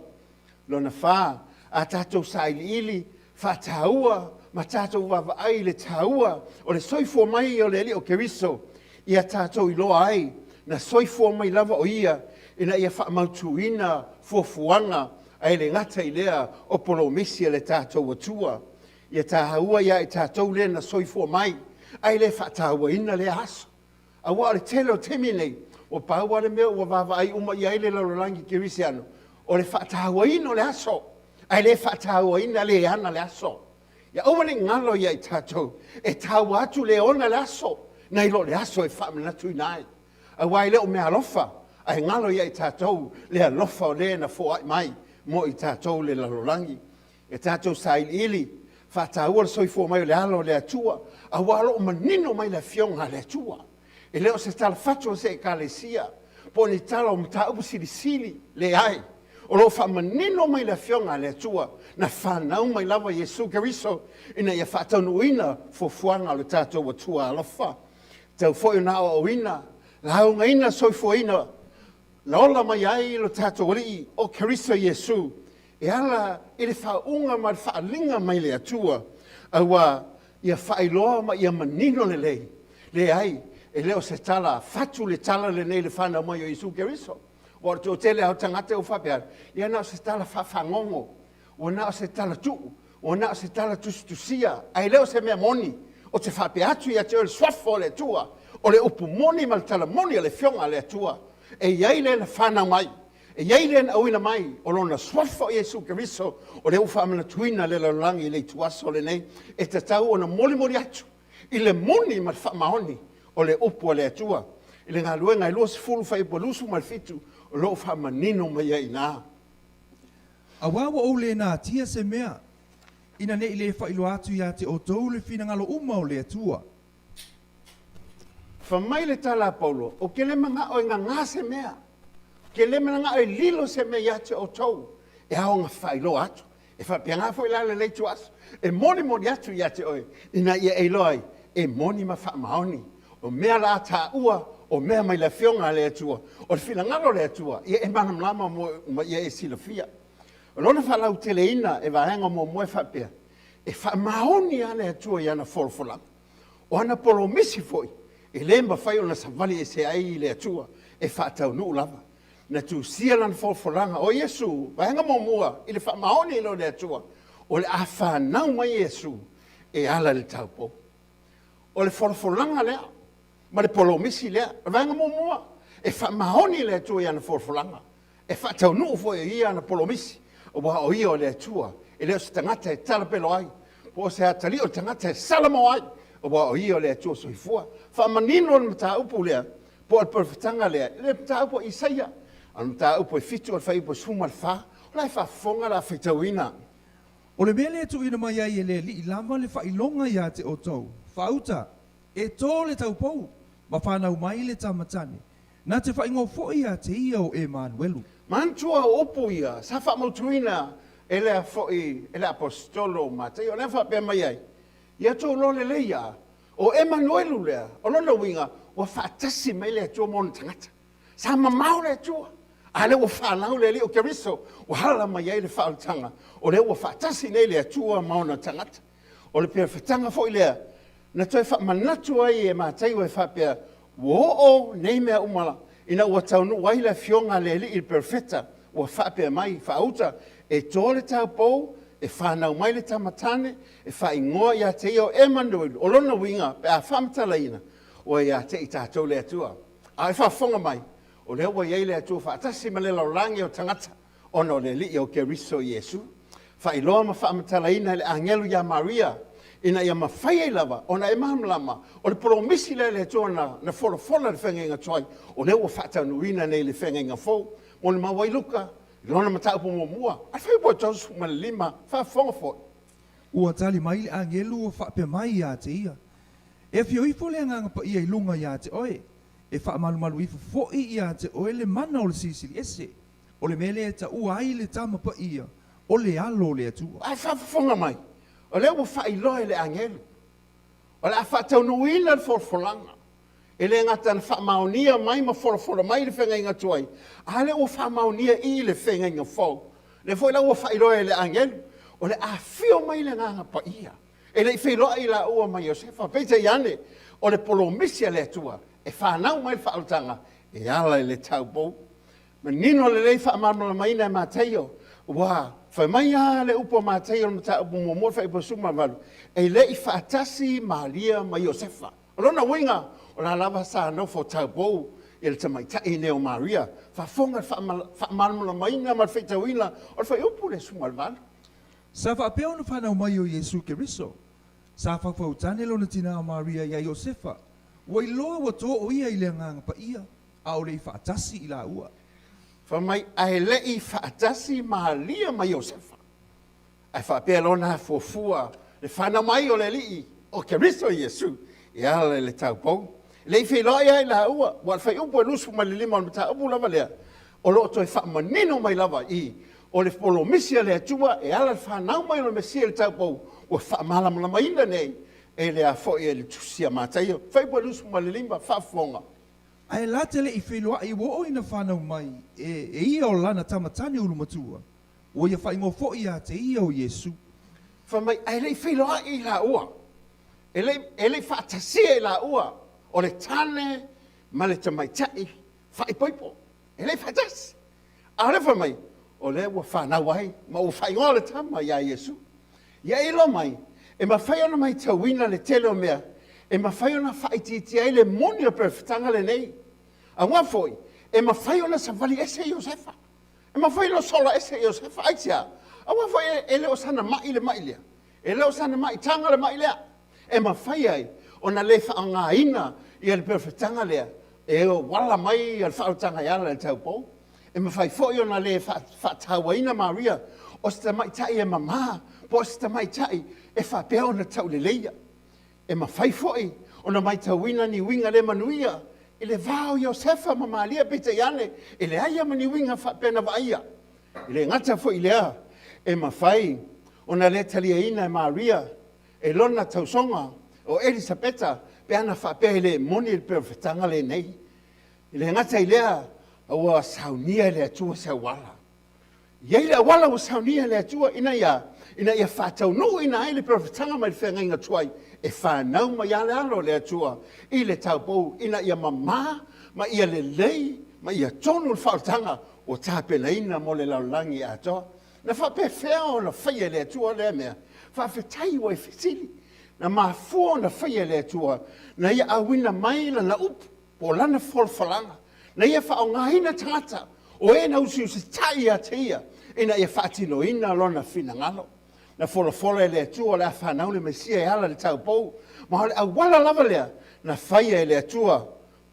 Lona fa, a tatou sailiili, faataua ma tatou vaavaai i le taua o le soifua mai o le Alii o Keriso, ia tatou iloa ai na soifua mai lava o Ia ina ia faamautuina fuafuaga ae le gata i lea o polomisi a le tatou Atua. Ia taua ia i tatou lea na soifua mai ae le faatauaina lea aso. Aua o le tele o taimi nei, ua pau lava le mea ua vaavaai uma i ai le lalolagi kerisiano, o le faatauaina o le aso, ae le faatauaina le ana le aso. Ia aua ne i galo ia i tatou, e taua atu le ona le aso, nai lo le aso e faamanatuina ai. Aua e le o meaalofa, ae galo ia i tatou le alofa o le na foai mai mo i tatou le lalolagi. E tatou sailiili, faataua le soifua mai o le Alo o le Atua, aua o lo o manino mai le Afioga a le Atua. E le o se tala fatu o se Ekalesia, po o ni tala o mataupu silisili, leai. O lo o faamanino mai le Afioga a le Atua, na fanau mai lava Iesu Keriso ina ia faataunuuina fuafuaga o le tatou Atua alofa. E tatau foi ona aoaoina, laugaina, soifuaina, na ola mai ai lo tatou Alii o Keriso Iesu, e ala i le faauuga ma le faaaliga mai le Atua, aua ia faailoa ma ia manino lelei, leai, e le o se tala fatu le tala lenei i le fanau mai o Iesu Keriso. Aua o le toatele lava o tagata ua faapea atu, ia na o se tala faafagogo, ua na o se tala tuu, ua na o se tala tusitusia, ae le o se mea moni. Ou te faapea atu ia te oe le suafa o le Atua, o le upu moni ma le tala moni a le Afioga a le Atua, e i ai le na fanau mai, E i ai lea na auina mai o lona suafa o Iesu Keriso, o lea ua faamanatuina le lalolagi i le ituaso lenei, e tatau ona molimoli atu i le moni ma le faamaoni o le upu a le Atua. I le galuega e 20 fuaiupu 27, o lo o faamanino mai ai i ina. Aua ua ou le natia se mea, ina ne i le faailoa atu ia te outou le finagalo uma o le Atua. Fai mai le tala a Paulo, Ou te le manao e gagā se mea, ou te le manao e lilo se mea ia te outou, e ao ona faailoa atu. E faapena foi la lenei ituaso, e molimoli atu ia te oe, ina ia e iloa ai, e moni ma faamaoni. O mea la a taua, o mea mai le Afioga a le Atua, o le finagalo o le Atua, ia e malamalama ma ia e silafia. O lona faalauteleina e vaega muamua e faapea, e faamaoni lava le Atua i ana folafolaga. O ana polomisi foi, e le mafai ona savali ese ai i le Atua, e faataunuu lava. Na tusia lana folafolaga, o Iesu, vaega muamua, i le faamaoni i lo le Atua. O le a fanau mai Iesu e ala i le taupou. O le folafolaga lea ma le polomisi lea. O le vaega muamua, e faamaoni le Atua i ana folafolaga, e faataunuu foi e ia ana polomisi, aua o ia o le Atua, e le o se tagata e talapelo ai, po o se atalii o le tagata e salamo ai, aua o ia o le Atua soifua. Faamanino le mataupu lea, po o le perofetaga lea, le mataupu a Isaia, o le mataupu e 7 o le fuaiupu e 14, o la e faafofoga la faitauina. O le mea lea e tuuina mai ai e le Alii lava le faailoga ia te outou, faauta, e to le taupou, ma fanau mai le tama tane, na te faaigoa foi ia te ia o Emanuelu. Manatua o upu ia sa faamautuina e le foi e le Aposetolo o Mataio, o lea faapea mai ai, Ia outou iloa lelei a, o Emanuelu lea, o lona uiga, ua faatasi mai le Atua ma ona tagata. Sa mamao le Atua, a lea ua falau le Alii o Keriso, ua hala mai ai le faaolataga, o lea ua faatasi nei le Atua ma ona tagata. O le perofetaga foi lea na toe faamanatu ai e Mataio e faapea, ua oo nei mea uma ina ua taunuu ai le afioga a le Alii i le perofeta, ua faapea mai, faauta, e to le taupou, e fanau mai le tama tane, e faaigoa ia te ia o Emanuelu. O lona uiga, pe a faamatalaina, ua ia te i tatou le Atua. A e faafofoga mai, o lea ua i ai le Atua faatasi ma le lalolagi o tagata, ona o le Alii o Keriso Iesu. Faailoa ma faamatalaina e le agelu ia Maria, ina ia mafai ai lava ona e malamalama, o le polomisi lea a le Atua na, na folafola i le feagaiga tuai, o lea ua faataunuuina nei i le feagaiga fou. Molimau ai Luka, i lona mataupu muamua, a fai ua 35, faafofoga foi. Ua tali mai le agelu ua faapea mai ia te ia, E afio ifo le Agaga Paia i luga ia te oe, e faamalumalu ifo foi ia te oe le mana o le Silisili Ese, o le mea lea e taua ai le Tama Paia, o le Alo o le Atua. Ae faafofoga mai, o lea ua faailoa e le agelu, o le a faataunuuina le folafolaga. E le gata na faamaonia mai ma folafola mai le feagaiga tuai, a lea ua faamaonia i le feagaiga fou. O lea foi la ua faailoa e le agelu, o le a afio mai le Agaga Paia. E le i feiloai laua ma Iosefa, peitai ane, o le polomisi a le Atua e fanau mai le faaolataga e ala i le taupou. Manino lelei faamalamalamaina e Mataio, ua fai mai lava le upu a Mataio i le mataupu muamua le fuaiupu 18, e le i faatasi Maria ma Iosefa. O lona uiga, o la lava sa nofo taupou ia le tamaitai nei o Maria. Faafofoga le faamalamalamaina ma le faitauina o le fuaiupu le 18. Sa faapea ona fanau mai o Iesu Keriso. Sa faufautane lona tinā o Maria iā Iosefa, ua iloa ua to o ia i le Agaga Paia, aole i faatasi i laua. Fai mai, ae le i faatasi Maria ma Iosefa. Ae faapea lona fuafua le fanau mai o le Alii o Keriso Iesu e ala i le taupou. E le i feiloai lava i laua, ua o le fuaiupu e 25 o le mataupu lava lea, o lo o toe faamanino mai lava i o le polomisi a le Atua e ala i le fanau mai o le Mesia i le taupou, ua faamalamalamaina nei e le a foi e le Tusi a Mataio, fuaiupu e 25, faafofoga. Ae la te le i feiloai ua oo ina fanau mai e e ia o lana tama tane ulumatua, ua ia faaigoa foi ia te ia o Iesu. Fai mai, ae le i feiloai i laua, e le, e le i faatasia i laua o le tane ma le tamaitai faaipoipo, e le i faatasi. A o lea fai mai, o lea ua fanau ai ma ua faaigoa le tama ia Iesu. Ia iloa mai, e mafai ona matauina le tele o mea e mafai ona faaitiitia ai le moni o le perofetaga lenei. Aua foi, e mafai ona savali ese Iosefa. E mafai ona sola ese Iosefa. Aisea? Aua foi e le o sana mai le mai lea. E le o sana maitaga le mai lea. E mafai ai ona le faaaogaina ia le perofetaga lea e wala mai le faaolataga e ala i le taupou. E mafai foi ona le faatauaina Maria o se tamaitai e mama po o se tamaitai e faapea ona tauleleia. E mafai foi ona matauina ni uiga le manuia i le va o Iosefa ma Maria, peitai ane e leai lava ma ni uiga faapea na vaaia. E le gata foi i lea, e mafai ona le taliaina e Maria e lona tausoga o Elisapeta pe ana faapea e le moni le perofetaga lenei. E le gata i lea, a ua saunia e le Atua se auala. E i ai le auala ua saunia e le Atua ina ia, ina ia faataunuuina ai le perofetaga mai le feagaiga tuai, e fanau mai lava le alo o le Atua i le taupou ina ia mama ma ia lelei ma ia tonu le faaolataga ua tapenaina mo le lalolagi atoa. Na faapefea ona faia e le Atua lea mea? Faafetai ua e fesili. Na mafua ona faia e le Atua na ia auina mai lana upu po o lana folafolaga, na ia faaaogaina tagata o e na usiusitai ia te ia ina ia faatinoina lona finagalo. Na folafola e le Atua o le a fanau le Mesia e ala i le taupou, ma o le auala lava lea na faia e le Atua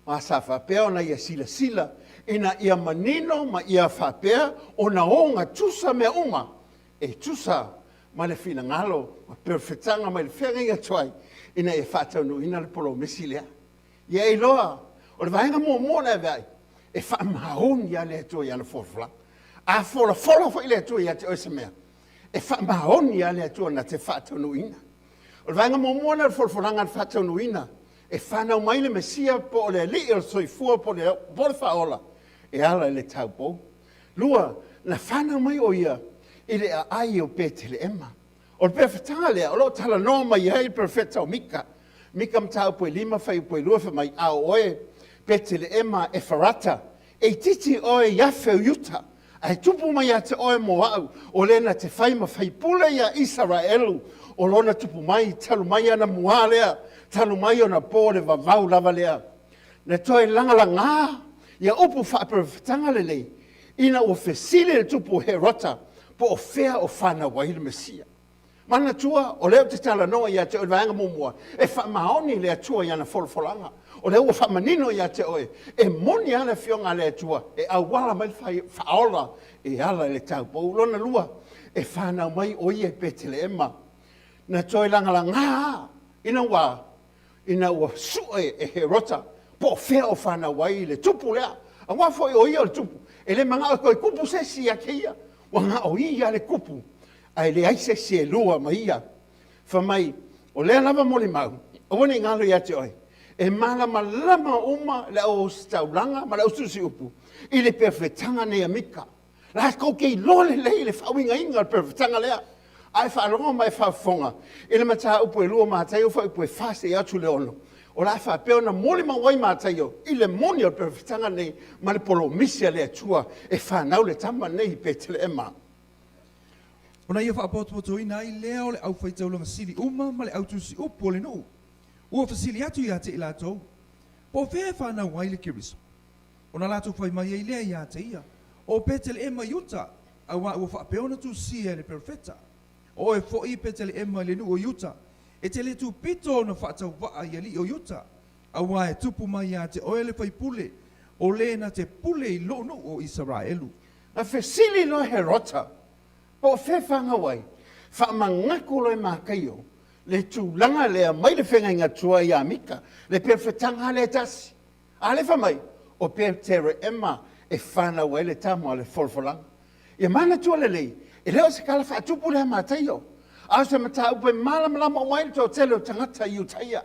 ma sa faapea ona ia silasila ina ia manino ma ia faapea ona ogatusa mea uma e tusa ma le finagalo ma perofetaga mai le feagaiga tuai ina ia faataunuuina le polomisi lea. Ia e iloa, o le vaega muamua o le aveai, e faamaoni lava le Atua i ana folafolaga. A folafola foi le Atua ia te oe se mea, e faamaoni lava le Atua na te faataunuuina. O le vaega muamua lea o le folafolaga na faataunuuina, e fanau mai le Mesia po o le Alii o le soifua po o le Faaola e ala i le taupou. Lua, na fanau mai o ia i le aai o Peteleema. O le perofetaga lea o lo o talanoa mai ai le perofeta o Mika. Mika mataupu e 5 fuaiupu e 2 fai mai, A o oe, Peteleema Efarata, e itiiti oe i afe o Iuta, ae tupu mai ia te oe mo au, o le na te fai ma faipule iā Isaraelu, o lona tupu mai, talu mai ana muā lea, talu mai ona po le vavau lava lea. Na toe lagalagā ia upu faaperofetaga lenei, ina ua fesili le tupu o Herota po o fea o fanau ai le Mesia. Manatua, o lea ou te talanoa ia te oe i le vaega muamua, e faamaoni le Atua i ana folafolaga. O lea ua faamanino ia te oe, e moni lava le Afioga a le Atua e auala mai le Faaola e ala i le taupou. Lona lua, e fanau mai o ia i Peteleema. Na toe lagalaga lava ina ua ina ua sue e Herota po o fea o fanau ai le tupu lea. Aua foi o ia o le tupu, e le manao e toe tupu se isi ia te ia. Ua na o ia le tupu, ae leai se isi e lua ma ia. Fai mai, o lea lava molimau, aua ne i galo ia te oe, e malamalama uma le au ositaulaga ma le au tusiupu i le perofetaga nei a Mika. Latou te iloa lelei le faauigaina o le perofetaga lea. A e faalogo ma e faafofoga i le mataupu e 2 Mataio fuaiupu e 4 seia atu i le 6, o le a faapea ona molimau ai Mataio i le moni o le perofetaga lenei ma le polomisi a le Atua e fanau le tama lenei i Peteleema. Ona ia faapotopotoina ai lea o le aufaitaulaga sili uma ma le autusiupu o le nuu, ua fesili atu ia te i latou, Po o fea e fanau ai le Keriso? Ona latou fai mai ai lea ia te ia, O Peteleema i uta, auā ua faapea ona tusia e le perofeta, O oe foi, Peteleema i le nuu o Iuta, e te le tupito ona faatauvaa i alii o Iuta, auā e tupu mai ia te oe le faipule, o le na te pule i lou nuu o Isaraelu. Na fesili loa Herota, po o fea e fanau ai, faamanatu loa e Mataio le tulaga lea mai le feagaiga tuai ia Mika, le perofetaga lea e tasi. A lea fai mai, o Petereema e fanau ai le tama o le folafolaga. Ia manatua lelei, e le o se tala faatupu lea a Mataio, a o se mataupu e malamalama uma ai le toatele o tagata i Iutaia.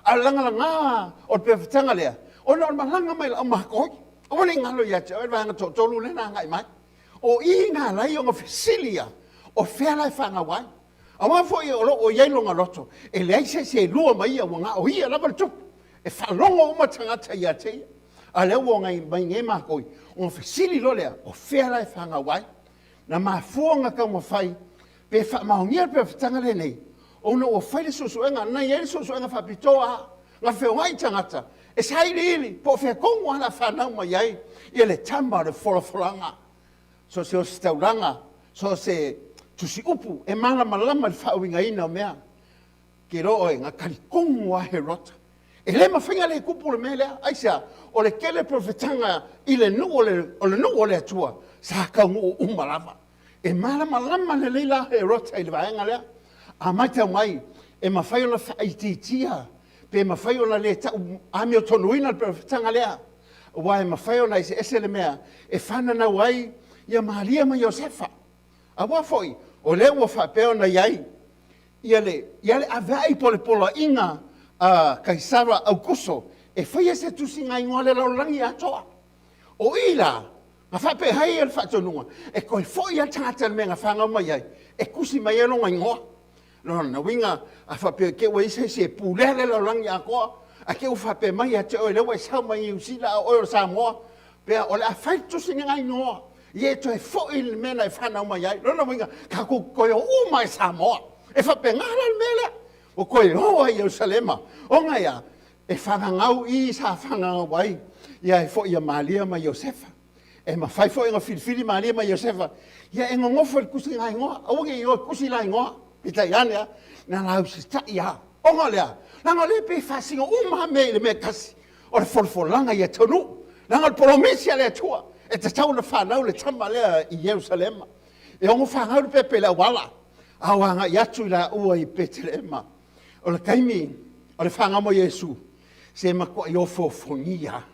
A o le lagalaga o le perofetaga lea, ona o le malaga mai o le aumakoi. Aua ne i galo ia te oe le vaega toatolu lea na agai mai. O i na ala ai ona fesili ia, o fea la e fanau ai? Aua foi o lo o i ai lona loto, e leai se isi e lua ma ia, ua na o ia lava le tupu. E faalogo uma tagata ia te ia. A lea ua ogai mai nei mākou, ona fesili loa lea, o fea la e fanau ai? Na mafua ona taumafai pe faamaonia le perofetaga lenei, ona ua fai le suesuega, na i ai le suesuega faapitoa lava, na feoai tagata e sailiili po o fea tonu lava o le a fanau mai ai ia le tama o le folafolaga. So o se ositaulaga, so o se tusiupu e malamalama i le faauigaina o mea. Ke iloa oe, na talitonu lava Herota. E le mafai ona le tupu le mea lea. Aisea? O le tele perofetaga i le nuu o le, o le nuu o le Atua, sa taunuu uma lava. E malamalama lelei la Herota i le vaega lea. A matau mai, e mafai ona faaitiitia pe mafai ona le tau amiotonuina le perofetaga lea, aua e mafai ona eseese le mea e fananau ai ia Maria ma Iosefa. Aua foi, o lea ua faapea ona i ai ia le, ia le aveai po o le poloaiga a Kaisara Aukuso e faia se tusiga igoa a le lalolagi atoa. O i la, na faapea ai le faatonuga, e toe foi lava le tagata i le mea na fanau mai ai, e tusi mai ai lona igoa. Lona uiga, a faapea te i ua i ai se isi e pulea le lalolagi atoa, ae te i ua faapea mai ia te oe, lea ua e sau mai Niu Sila a o oe o le Samoa, pea o le a fai le tusiga igoa. Ia e toe foi i le mea na e fanau mai ai. Lona uiga, tatou toe o uma i Samoa. E faapena la le mea lea. Ua toe o ai i Ierusalema. Ona e a? E fagagau i sa fagagau ai ia e foi ia Malia ma Iosefa. E mafai foi ona filifili Malia ma Iosefa, ia e nonofo i le tusiga igoa. Aua ne i o e tusi la igoa. Peitai ane a, na lausitai lava. Ona o le a? Leaga o lea e pei e faasino uma lava mea i le mea e tasi. O le folafolaga ia taunuu. Leaga o le polomisi a le Atua, e tatau ona fanau le tama lea i Ierusalema. E ono fanau le pepe i le auala, a o agai atu i laua i Petelema. O le taimi o le fanau mai o Iesu, se matuai ofoofogia lava.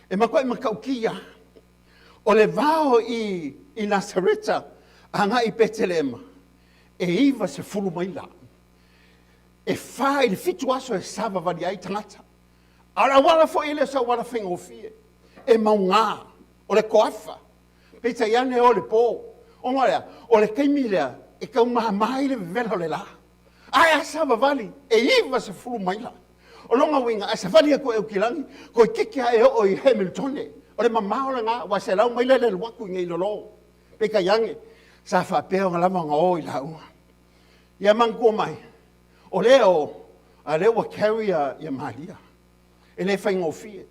E matuai matautia lava. O le vao i Nasareta agai i Petelema, e 90 maila. E fa i le fitu aso e savavali ai tagata. A o le auala foi e le o se auala faigofie. E mauga, o le toafa. Peitai ane e o i le po. Ona o le a? O le taimi lea e tau mama ai le vevela o le la. Ae a savavali, e 90 maila. O lona uiga, a savali atu e Aukilani, toeitiiti lava e oo i Hamiltone. O le mamao lena, aua e 100 maila le alu atu i nei i lalo. Peitai ane, sa faapea ona lava ona o i lauga. Ia manatua mai, o lea o, a lea ua carry ia Maria. E le faigofie,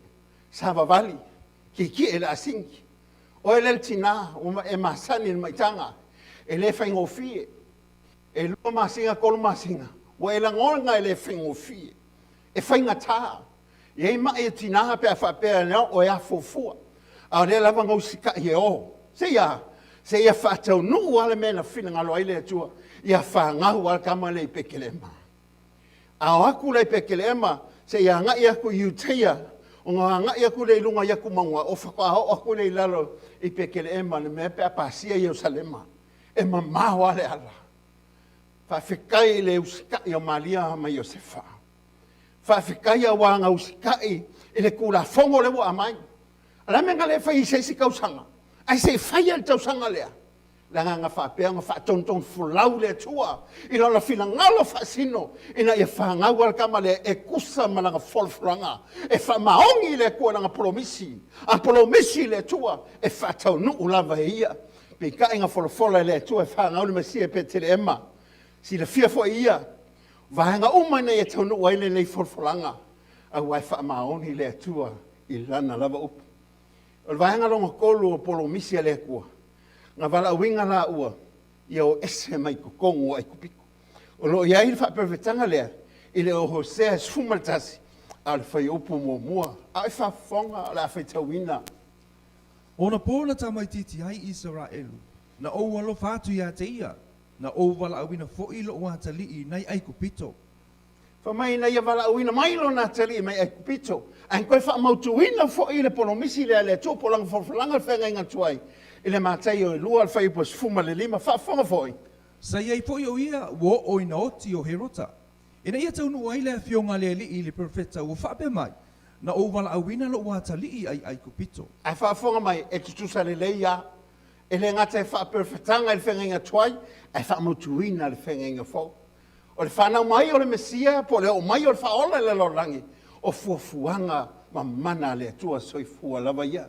savavali, tietie i le asini. Oe lea le tina ua e masani i le maitaga, e le faigofie. E lua masina, tolu masina, ua e lagona e le faigofie. E faigata. E i ai mai a tina pe a faapea e o e afuafua, a o lea lava na usitai e o. Seia, seia faataunuu lava le mea na finagalo ai le Atua, ia fanau lava le tama lea i Petelema. A o atu la i Petelema, seia agai atu i Iuteia, ona agai atu lea i luga i atu mauga, o faatoa oo atu lea i lalo i Petelema, le mea pe a pasia Ierusalema. E mamao lava le ala. Faafetai i le usitai o Maria ma Iosefa. Faafetai aua na usitai i le Tulafono lea ua aumai. O le a le mea na le fai ai i se isi tausaga? Ae se i fai lava i le tausaga lea. Leaga na faapea ona faatonutonu folau le Atua i Lona finagalo faasino ina ia fanau lava le tama lea e tusa ma lana folafolaga, e faamaoni le Atua i lana polomisi, a polomisi le Atua, e faataunuu lava e ia. Peitai na folafola e le Atua e fanau le Mesia i Petelehema. Silafia foi e ia vaega uma ina ia taunuu ai lenei folafolaga, aua e faamaoni le Atua i Lana lava upu. O le vaega lona tolu o polomisi a le Atua, na valaauina laua ia o ese mai totonu o Aikupito. O lo o i ai le faaperefetaga lea i le o Hosea 11, a o le fuaiupu muamua, a o e faafofoga o le a faitauina. O ona po na tamaitiiti ai Isaraelu, na ou alofa atu ia te ia, na ou valaauina foi lou atalii nai Aikupito. Fai mai ina ia valaauina mai lona atalii mai Aikupito, ae na toe faamautuina foi le polomisi lea a le Atua po o lana folafolaga i le feagaiga tuai i le Mataio e 2 le fuaiupu 15. Faafofoga foi. Sa i ai foi o ia ua oo ina oti o Herota, ina ia taunuu ai le afioga a le Alii i le perofeta ua faapea mai, Na ou valaauina lou atalii ai Aikupito. Ae faafofoga mai, e tutusa lelei lava. E le gata e faaperofetaga i le feagaiga tuai, ae faamautuina le feagaiga fou. O le fanau mai o le Mesia po o le oo mai o le Faaola i le lalolagi, o fuafuaga ma mana a le Atua soifua lava ia.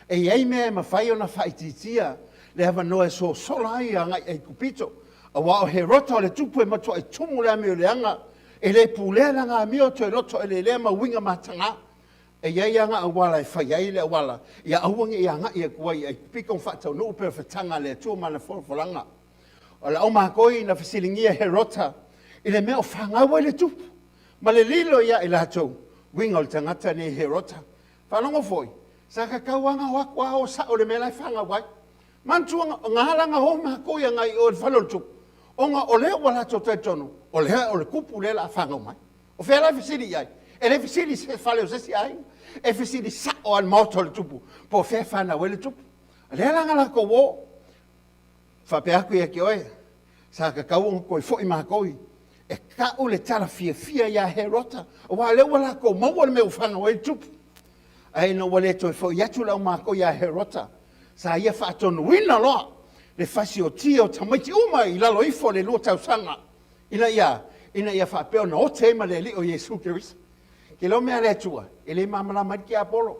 E i ai mea e mafai ona faaitiitia le avanoa e sosola ai agai Aikupito, aua o Herota o le tupu e matuai tumu le amio leaga, e le pulea lana amio toe loto eleelea ma uiga mataga. E i ai ana auala e fai ai le auala, ia aua ne i agai atu ai i Aikupito ma faataunuu perofetaga a le Atua ma ana folafolaga. O le aumakoi na fesiligia Herota i le mea o fanau ai le tupu, ma le lilo ia i latou, uiga o le tagata nei Herota. Faalogo foi, sa tatau lava ona o atu a o sao i le mea la e fanau ai. Manatua, na ala ona o matou ia nai o i le fale o le tupu, ona o lea ua latou talitonu, o lea o le tupu lea o le a fanau mai. O fea la e fesili i ai? E le fesili i se fale o se isi aiga, e fesili sao lava i le maota o le tupu, po o fea e fanau ai le tupu. O lea la na latou o. Faapea atu ia te oe, sa tatau ona toe foi matou e tau le tala fiafia ia Herota, aua o lea ua latou maua le mea ua fanau ai le tupu. Ae ina ua le toe foi atu le au matou ia Herota, sa ia faatonuina loa le fasiotia o tamaiti uma i lalo ifo o le lua tausaga, ina ia, ina ia faapea ona ote ai ma le Alii o Iesu Keriso. Ke leo mea a le Atua, e le malamalama ai le tiapolo.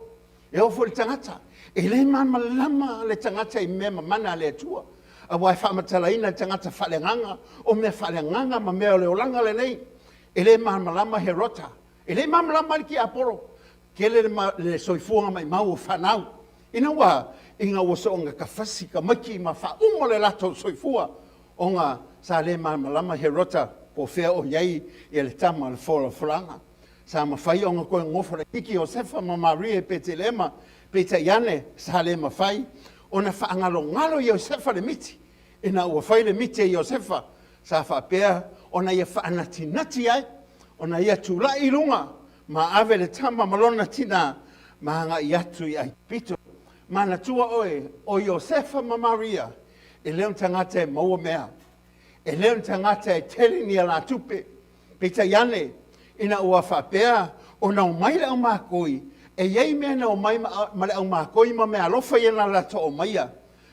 E oo foi i le tagata, e le malamalama le tagata i mea mamana a le Atua, aua e faamatalaina e le tagata faaleagaga, o mea faaleagaga ma mea o le olaga lenei. E le malamalama Herota, e le malamalama le tiapolo, tele le soifuaga maimau o fanau. Ina ua, ina ua soona tafasi tamaiti ma faauma le latou soifua, ona sa le malamalama Herota po o fea o i ai le tama o le folafolaga. Sa mafai ona toe nonofo laitiiti Iosefa ma Maria i Petelema, peitai ane, sa le mafai ona faagalogalo Iosefa le miti. Ina ua fai le miti a Iosefa, sa faapea ona ia faanatinati ai, ona ia tulai i luga ma ave le tama ma lona tinā ma agai atu i Aikupito. Manatua oe, o Iosefa ma Maria, e le o ni tagata e maua mea, e le o ni tagata e tele ni alatupe. Peitai ane, ina ua faapea ona omai le aumakoi, e i ai mea na omai ma le aumakoi ma meaalofa ia na latou aumaia.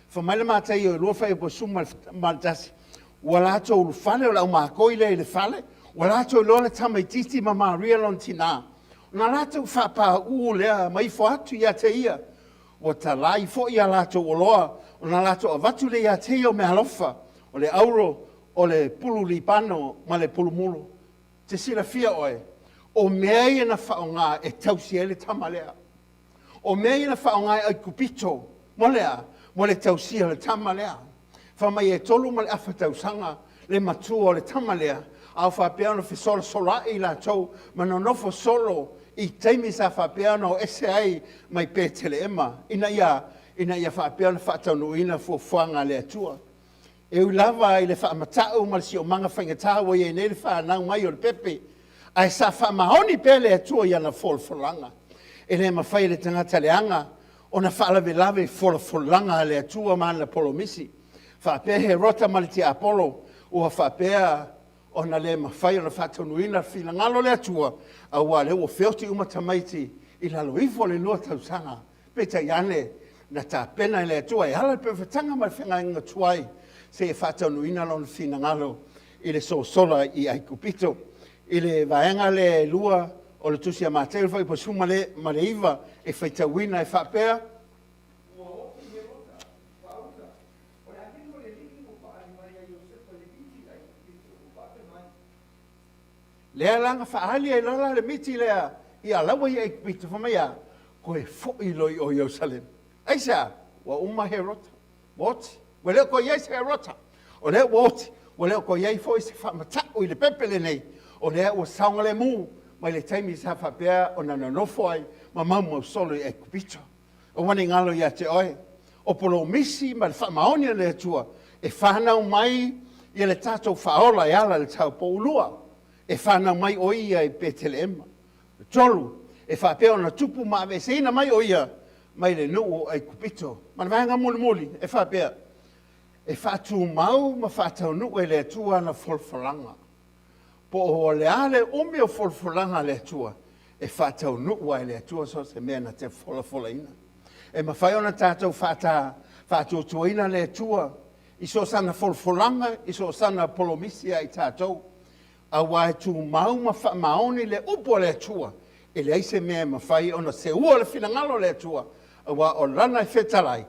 Fai mai le Mataio 2 fuaiupu 11, ua latou ulufale o le aumakoi lea i le fale, ua latou iloa le tamaitiiti ma Maria lona tinā, ona latou faapauu lea ma ifo atu ia te ia. Ua talai foi a latou oloa, ona latou avatu lea ia te ia o meaalofa, o le auro, o le pulu libano ma le pulu mulu. Te silafia oe, o mea ia na faaaoga e tausi ai le tama lea. O mea ia na faaaoga e Aikupito, mo le a? Mo le tausia o le tama lea. Fai mai e 3.5 tausaga le matua o le tama lea, a o faapea ona fesolasolaai i latou ma nonofo solo i taimi sa faapea ona o ese ai mai Peteleema, ina ia, ina ia faapea ona faataunuuina fuafuaga a le Atua. E ui lava i le faamata'u ma le siomaga faigata ua i ai nei le fanau mai o le pepe, ae sa faamaoni pea le Atua i ana folafolaga. E le mafai e le tagata leaga ona faalavelave i folafolaga a le Atua ma ana polomisi. Faapea Herota ma le tiapolo, ua faapea ona le mafai ona faataunuuina le finagalo o le Atua, aua o lea ua feoti uma tamaiti i lalo ifo o le 2 tausaga. Peitai ane, na tapena e le Atua e ala i le perofetaga ma le feagaiga tuai seia faataunuuina Lona finagalo i le sosola i Aikupito. I le vaega lea e 2 o le Tusi a Mateo fuaiupu 19 e faitauina e faapea, Ua oti Herota, faauta, o le agelu o le Alii ua faaali mai ia Iosefa i le miti i Aikupito, ua faapea mai. Lea la na faaali ai loa la le miti lea i Alaua i Aikupito, fai mai a, Toe foi loa i o Ierusalema. Aisea? Ua uma Herota, ua oti, ua le o toe i ai se Herota. O lea ua oti, ua le o toe i ai foi se faamata'u i le pepe lenei, o lea ua saogalemu mai le taimi sa faapea ona nonofo ai ma maumau solo i Aikupito. Aua ne i galo ia te oe, o polomisi ma le faamaoni a le Atua e fanau mai ia le tatou Faaola e ala i le taupou. Lua, e fanau mai o ia i Peteleema. Tolu, e faapea ona tupu ma aveeseina mai o ia mai le nuu o Aikupito. Ma le vaega mulimuli, e faapea, e faatumau ma faataunuu e le Atua ana folafolaga. Po o le a le umi o folafolaga a le Atua, e faataunuu lava e le Atua so o se mea na te folafolaina. E mafai ona tatou faata, faatuatuaina le Atua i so o sana folafolaga, i so o sana polomisi ia i tatou, aua e tumau ma faamaoni le upu a le Atua, e leai se mea e mafai ona seua le finagalo o le Atua, aua o Lana e fetalai,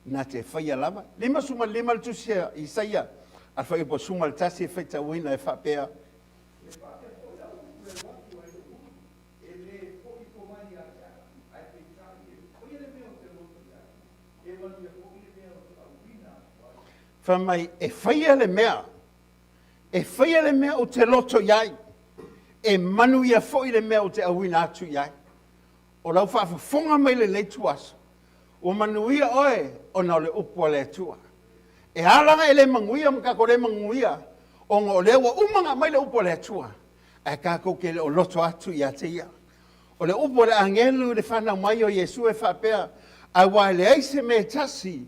na te faia lava. 55 le tusi a Isaia, a le fuaiupu 11 e faitauina e faapea, E faapea foi lau upu e alu atu ai lou ulu, e le foi ifo mai ia te au, ae peitai e faia le mea ou te loto i ai, e manuia foi le mea ou te auina atu ai. Fai mai, e faia le mea, e faia le mea ou te loto i ai, e manuia foi le mea ou te auina atu i ai. O lau faafofoga mai lenei ituaso, ua manuia oe ona o le upu a le Atua. E ala ona e le manuia ma tatou le manuia, ona o lea ua uma ona aumai le upu a le Atua, ae tatou te le o loto atu ia te ia. O le upu a le agelu i le fanau mai o Iesu e faapea, aua e leai se mea e tasi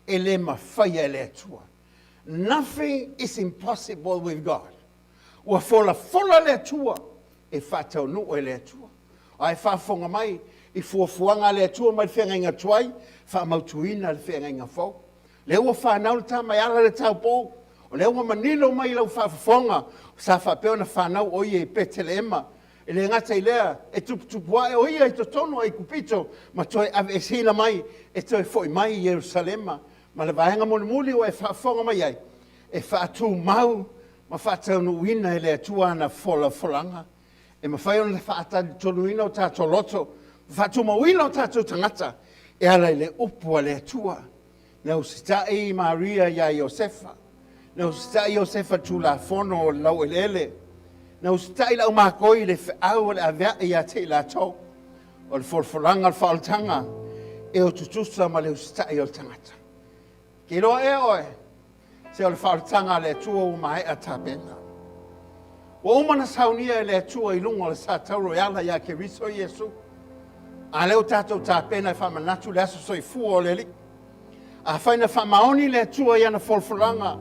e le mafaia e le Atua. Nothing is impossible with God. Ua folafola le Atua e faataunuu e le Atua. Ae faafofoga mai i fuafuaga a le Atua mai le feagaiga tuai, faamautuina le feagaiga fou. Lea ua fanau le tama e ala i le taupou, o lea ua manino mai i lau faafofoga sa faapea ona fanau o ia i Peteleema. E le gata i lea, e tuputupu ae o ia i totonu o Aikupito ma toe aveeseina mai e toe foi mai i Ierusalema. Ma le vaega mulimuli ua e faafofoga mai ai, e faatumau ma faataunuuina e le Atua ana folafolaga e mafai ona faatalitonuina o tatou loto ma faatumauina o tatou tagata e ala i le upu a le Atua. Na usitai Maria iā Iosefa, na usitai Iosefa i le Tulafono o le laueleele, na usitai le aumakoi i le feau o le avea'i ia te i latou. O le folafolaga o le faaolataga e o tutusa ma le usitai o le tagata. E te iloa ea oe, se o le faaolataga a le Atua ua maea tapena. Ua uma ona saunia e le Atua i luga o le satauro e ala ia Keriso Iesu. A lea ua tatou tapena e faamanatu le aso soifua o le Alii. Afai na faamaoni le Atua i ana folafolaga,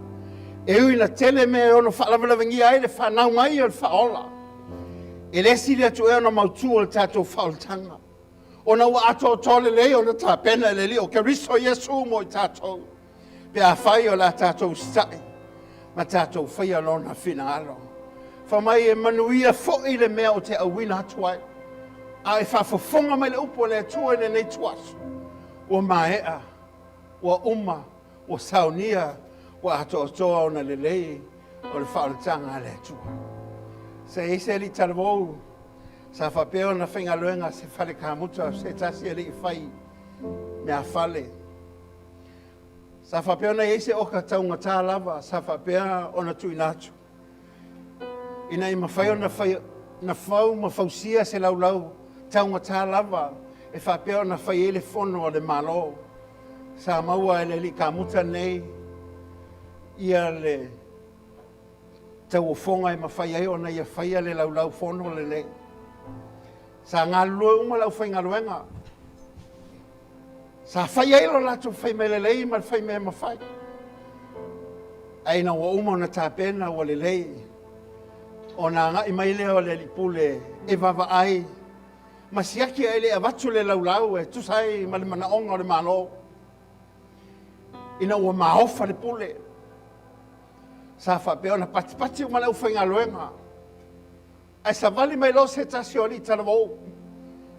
e ui ina tele mea e ono faalavelavegia ai le fanau mai o le Faaola, e le sili atu ea ona mautu o le tatou faaolataga, ona ua atoatoa lelei ona tapena e le Alii o Keriso Iesu mo i tatou, pe afai o le a tatou usitai ma tatou faia Lona finagalo. Fai mai e manuia foi le mea ou te auina atu ai, a e faafofoga mai le upu a le Atua i lenei ituaso, ua maea, ua uma, ua saunia, ua atoatoa ona lelei o le faaolataga a le Atua. Sa i ai se alii talavou sa faapea ona faigaluega se fale kamuta o se tasi alii fai meafale. Sa faapea ona i ai se oka taugata lava sa faapea ona tuuina atu ina ia mafai ona fai, na fau ma fausia se laulau taugata lava e faapea ona fai ai le fono a le Malo. Sa maua e le alii kamuta nei ia le tauofoga e mafai ai ona ia faia le laulau fono lenei. Sa galulue uma le aufaigaluega. Sa fai ai lo latou fai mea lelei ma le fai mea mafai. Ae ina ua uma ona tapena ua lelei, ona agai mai lea o le alii pule e vaavaai ma siaki ae le i avatu le laulau e tusa ai ma le manaoga o le Malo. Ina ua maofa le pule, sa faapea ona patipati uma le aufaigaluega. Ae savali mai loa se tasi o alii talavou,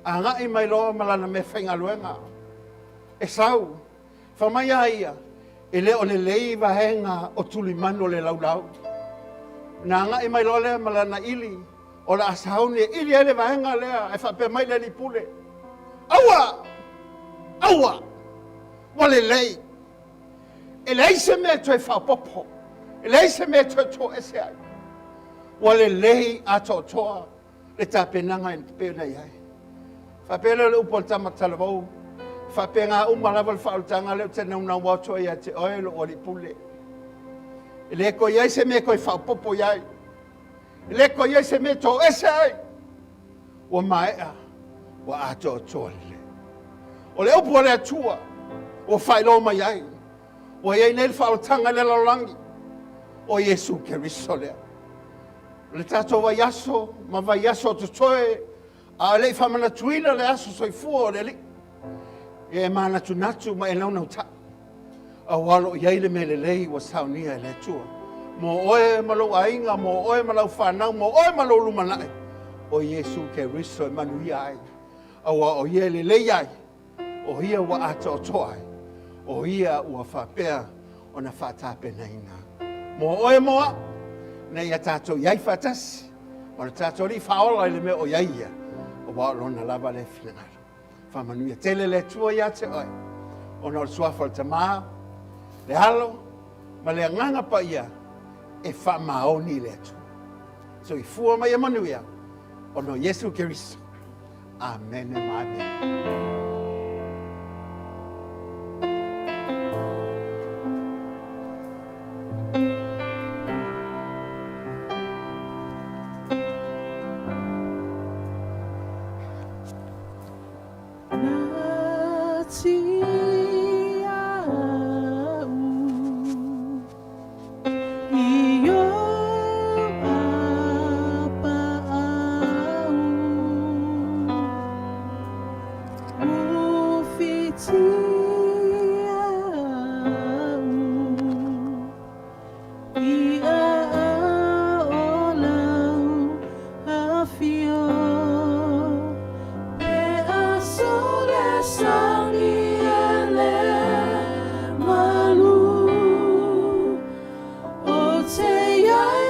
agai mai loa ma lana meafaigaluega e sau. Fai mai a ia, e le o lelei vaega o tulimanu o le laulau. Ona agai mai loa lea ma lana ili, o le a sauni e ili ai le vaega lea, ae faapea mai le alii pule, Aua! Aua! Ua lelei! E leai se mea e toe faaopoopo, e leai se mea e toe toese ai. Ua lelei atoatoa le tapenaga e pei ona i ai. Faapea lea o le upu a le tama talavou, e faapena uma lava le faaolataga lea ou te naunau atu ai ia te oe lou alii pule. E le toe i ai se mea e toe faaopoopo i ai. E le toe i ai se mea e toese ai. Ua maea, ua atoatoa lelei. O le upu a le Atua ua faailoa mai ai, ua i ai nei le faaolataga i le lalolagi, o Iesu Keriso lea. O le tatou vaiaso ma vaiaso o totoe, a o le i faamanatuina le aso soifua o le Alii, ia e manatunatu ma e naunautai, aua o lo o i ai le mea lelei ua saunia e le Atua. Mo oe ma lou aiga, mo oe ma lau fanau, mo oe ma lou lumanai, o Iesu Keriso e manuia ai, aua o Ia e lelei ai, o Ia ua atoatoa ai, o Ia ua faapea ona faatapenaina. Mo oe mo au, ina ia tatou i ai faatasi, ma lo tatou Alii Faaola i le mea o i ai Ia, aua o Lona lava lea finagalo. Faamanuia tele le Atua ia te oe, ona o le suafa o le Tama, le Alo, ma le Agaga Paia e faamaoni i le Atua. Soifua ma ia manuia, ona o Iesu Keriso. Amene ma amene.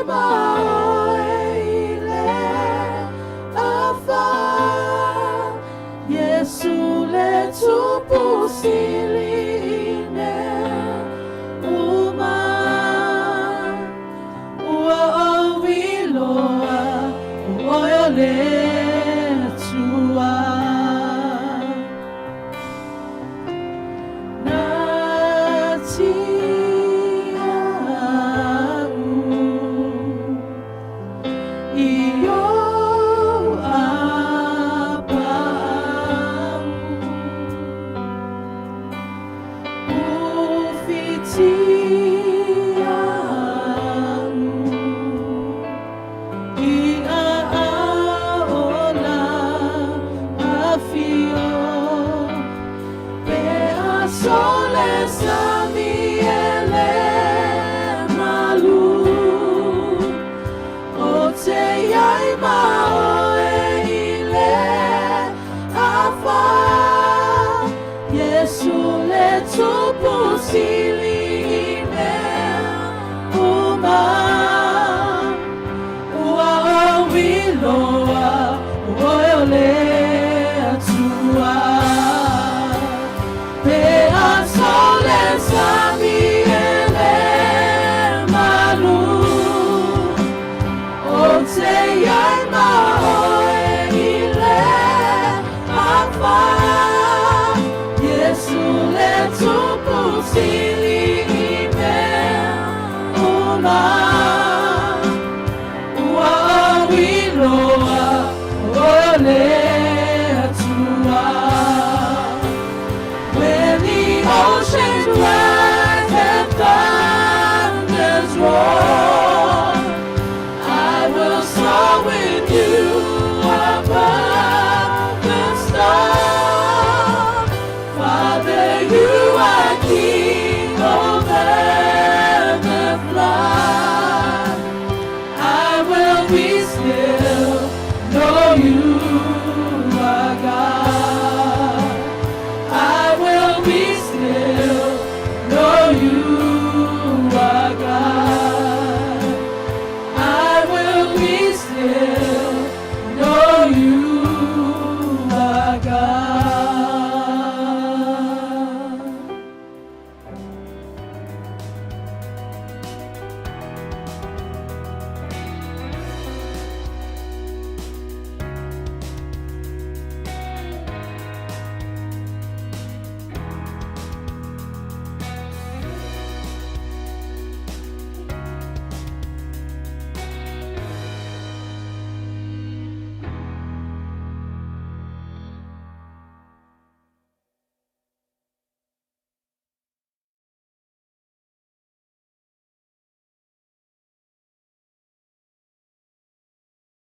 ma oe i le afa. Iesu le Tupu sili i mea uma. Ua ou iloa o oe o le Atua. Na tia au i ou apaau. Ufitia au i aao o afio. Pe a sole sami e le malu. O te iai ma oe i le afa. Iesu le Tupu sili i mea uma. Ua ou iloa.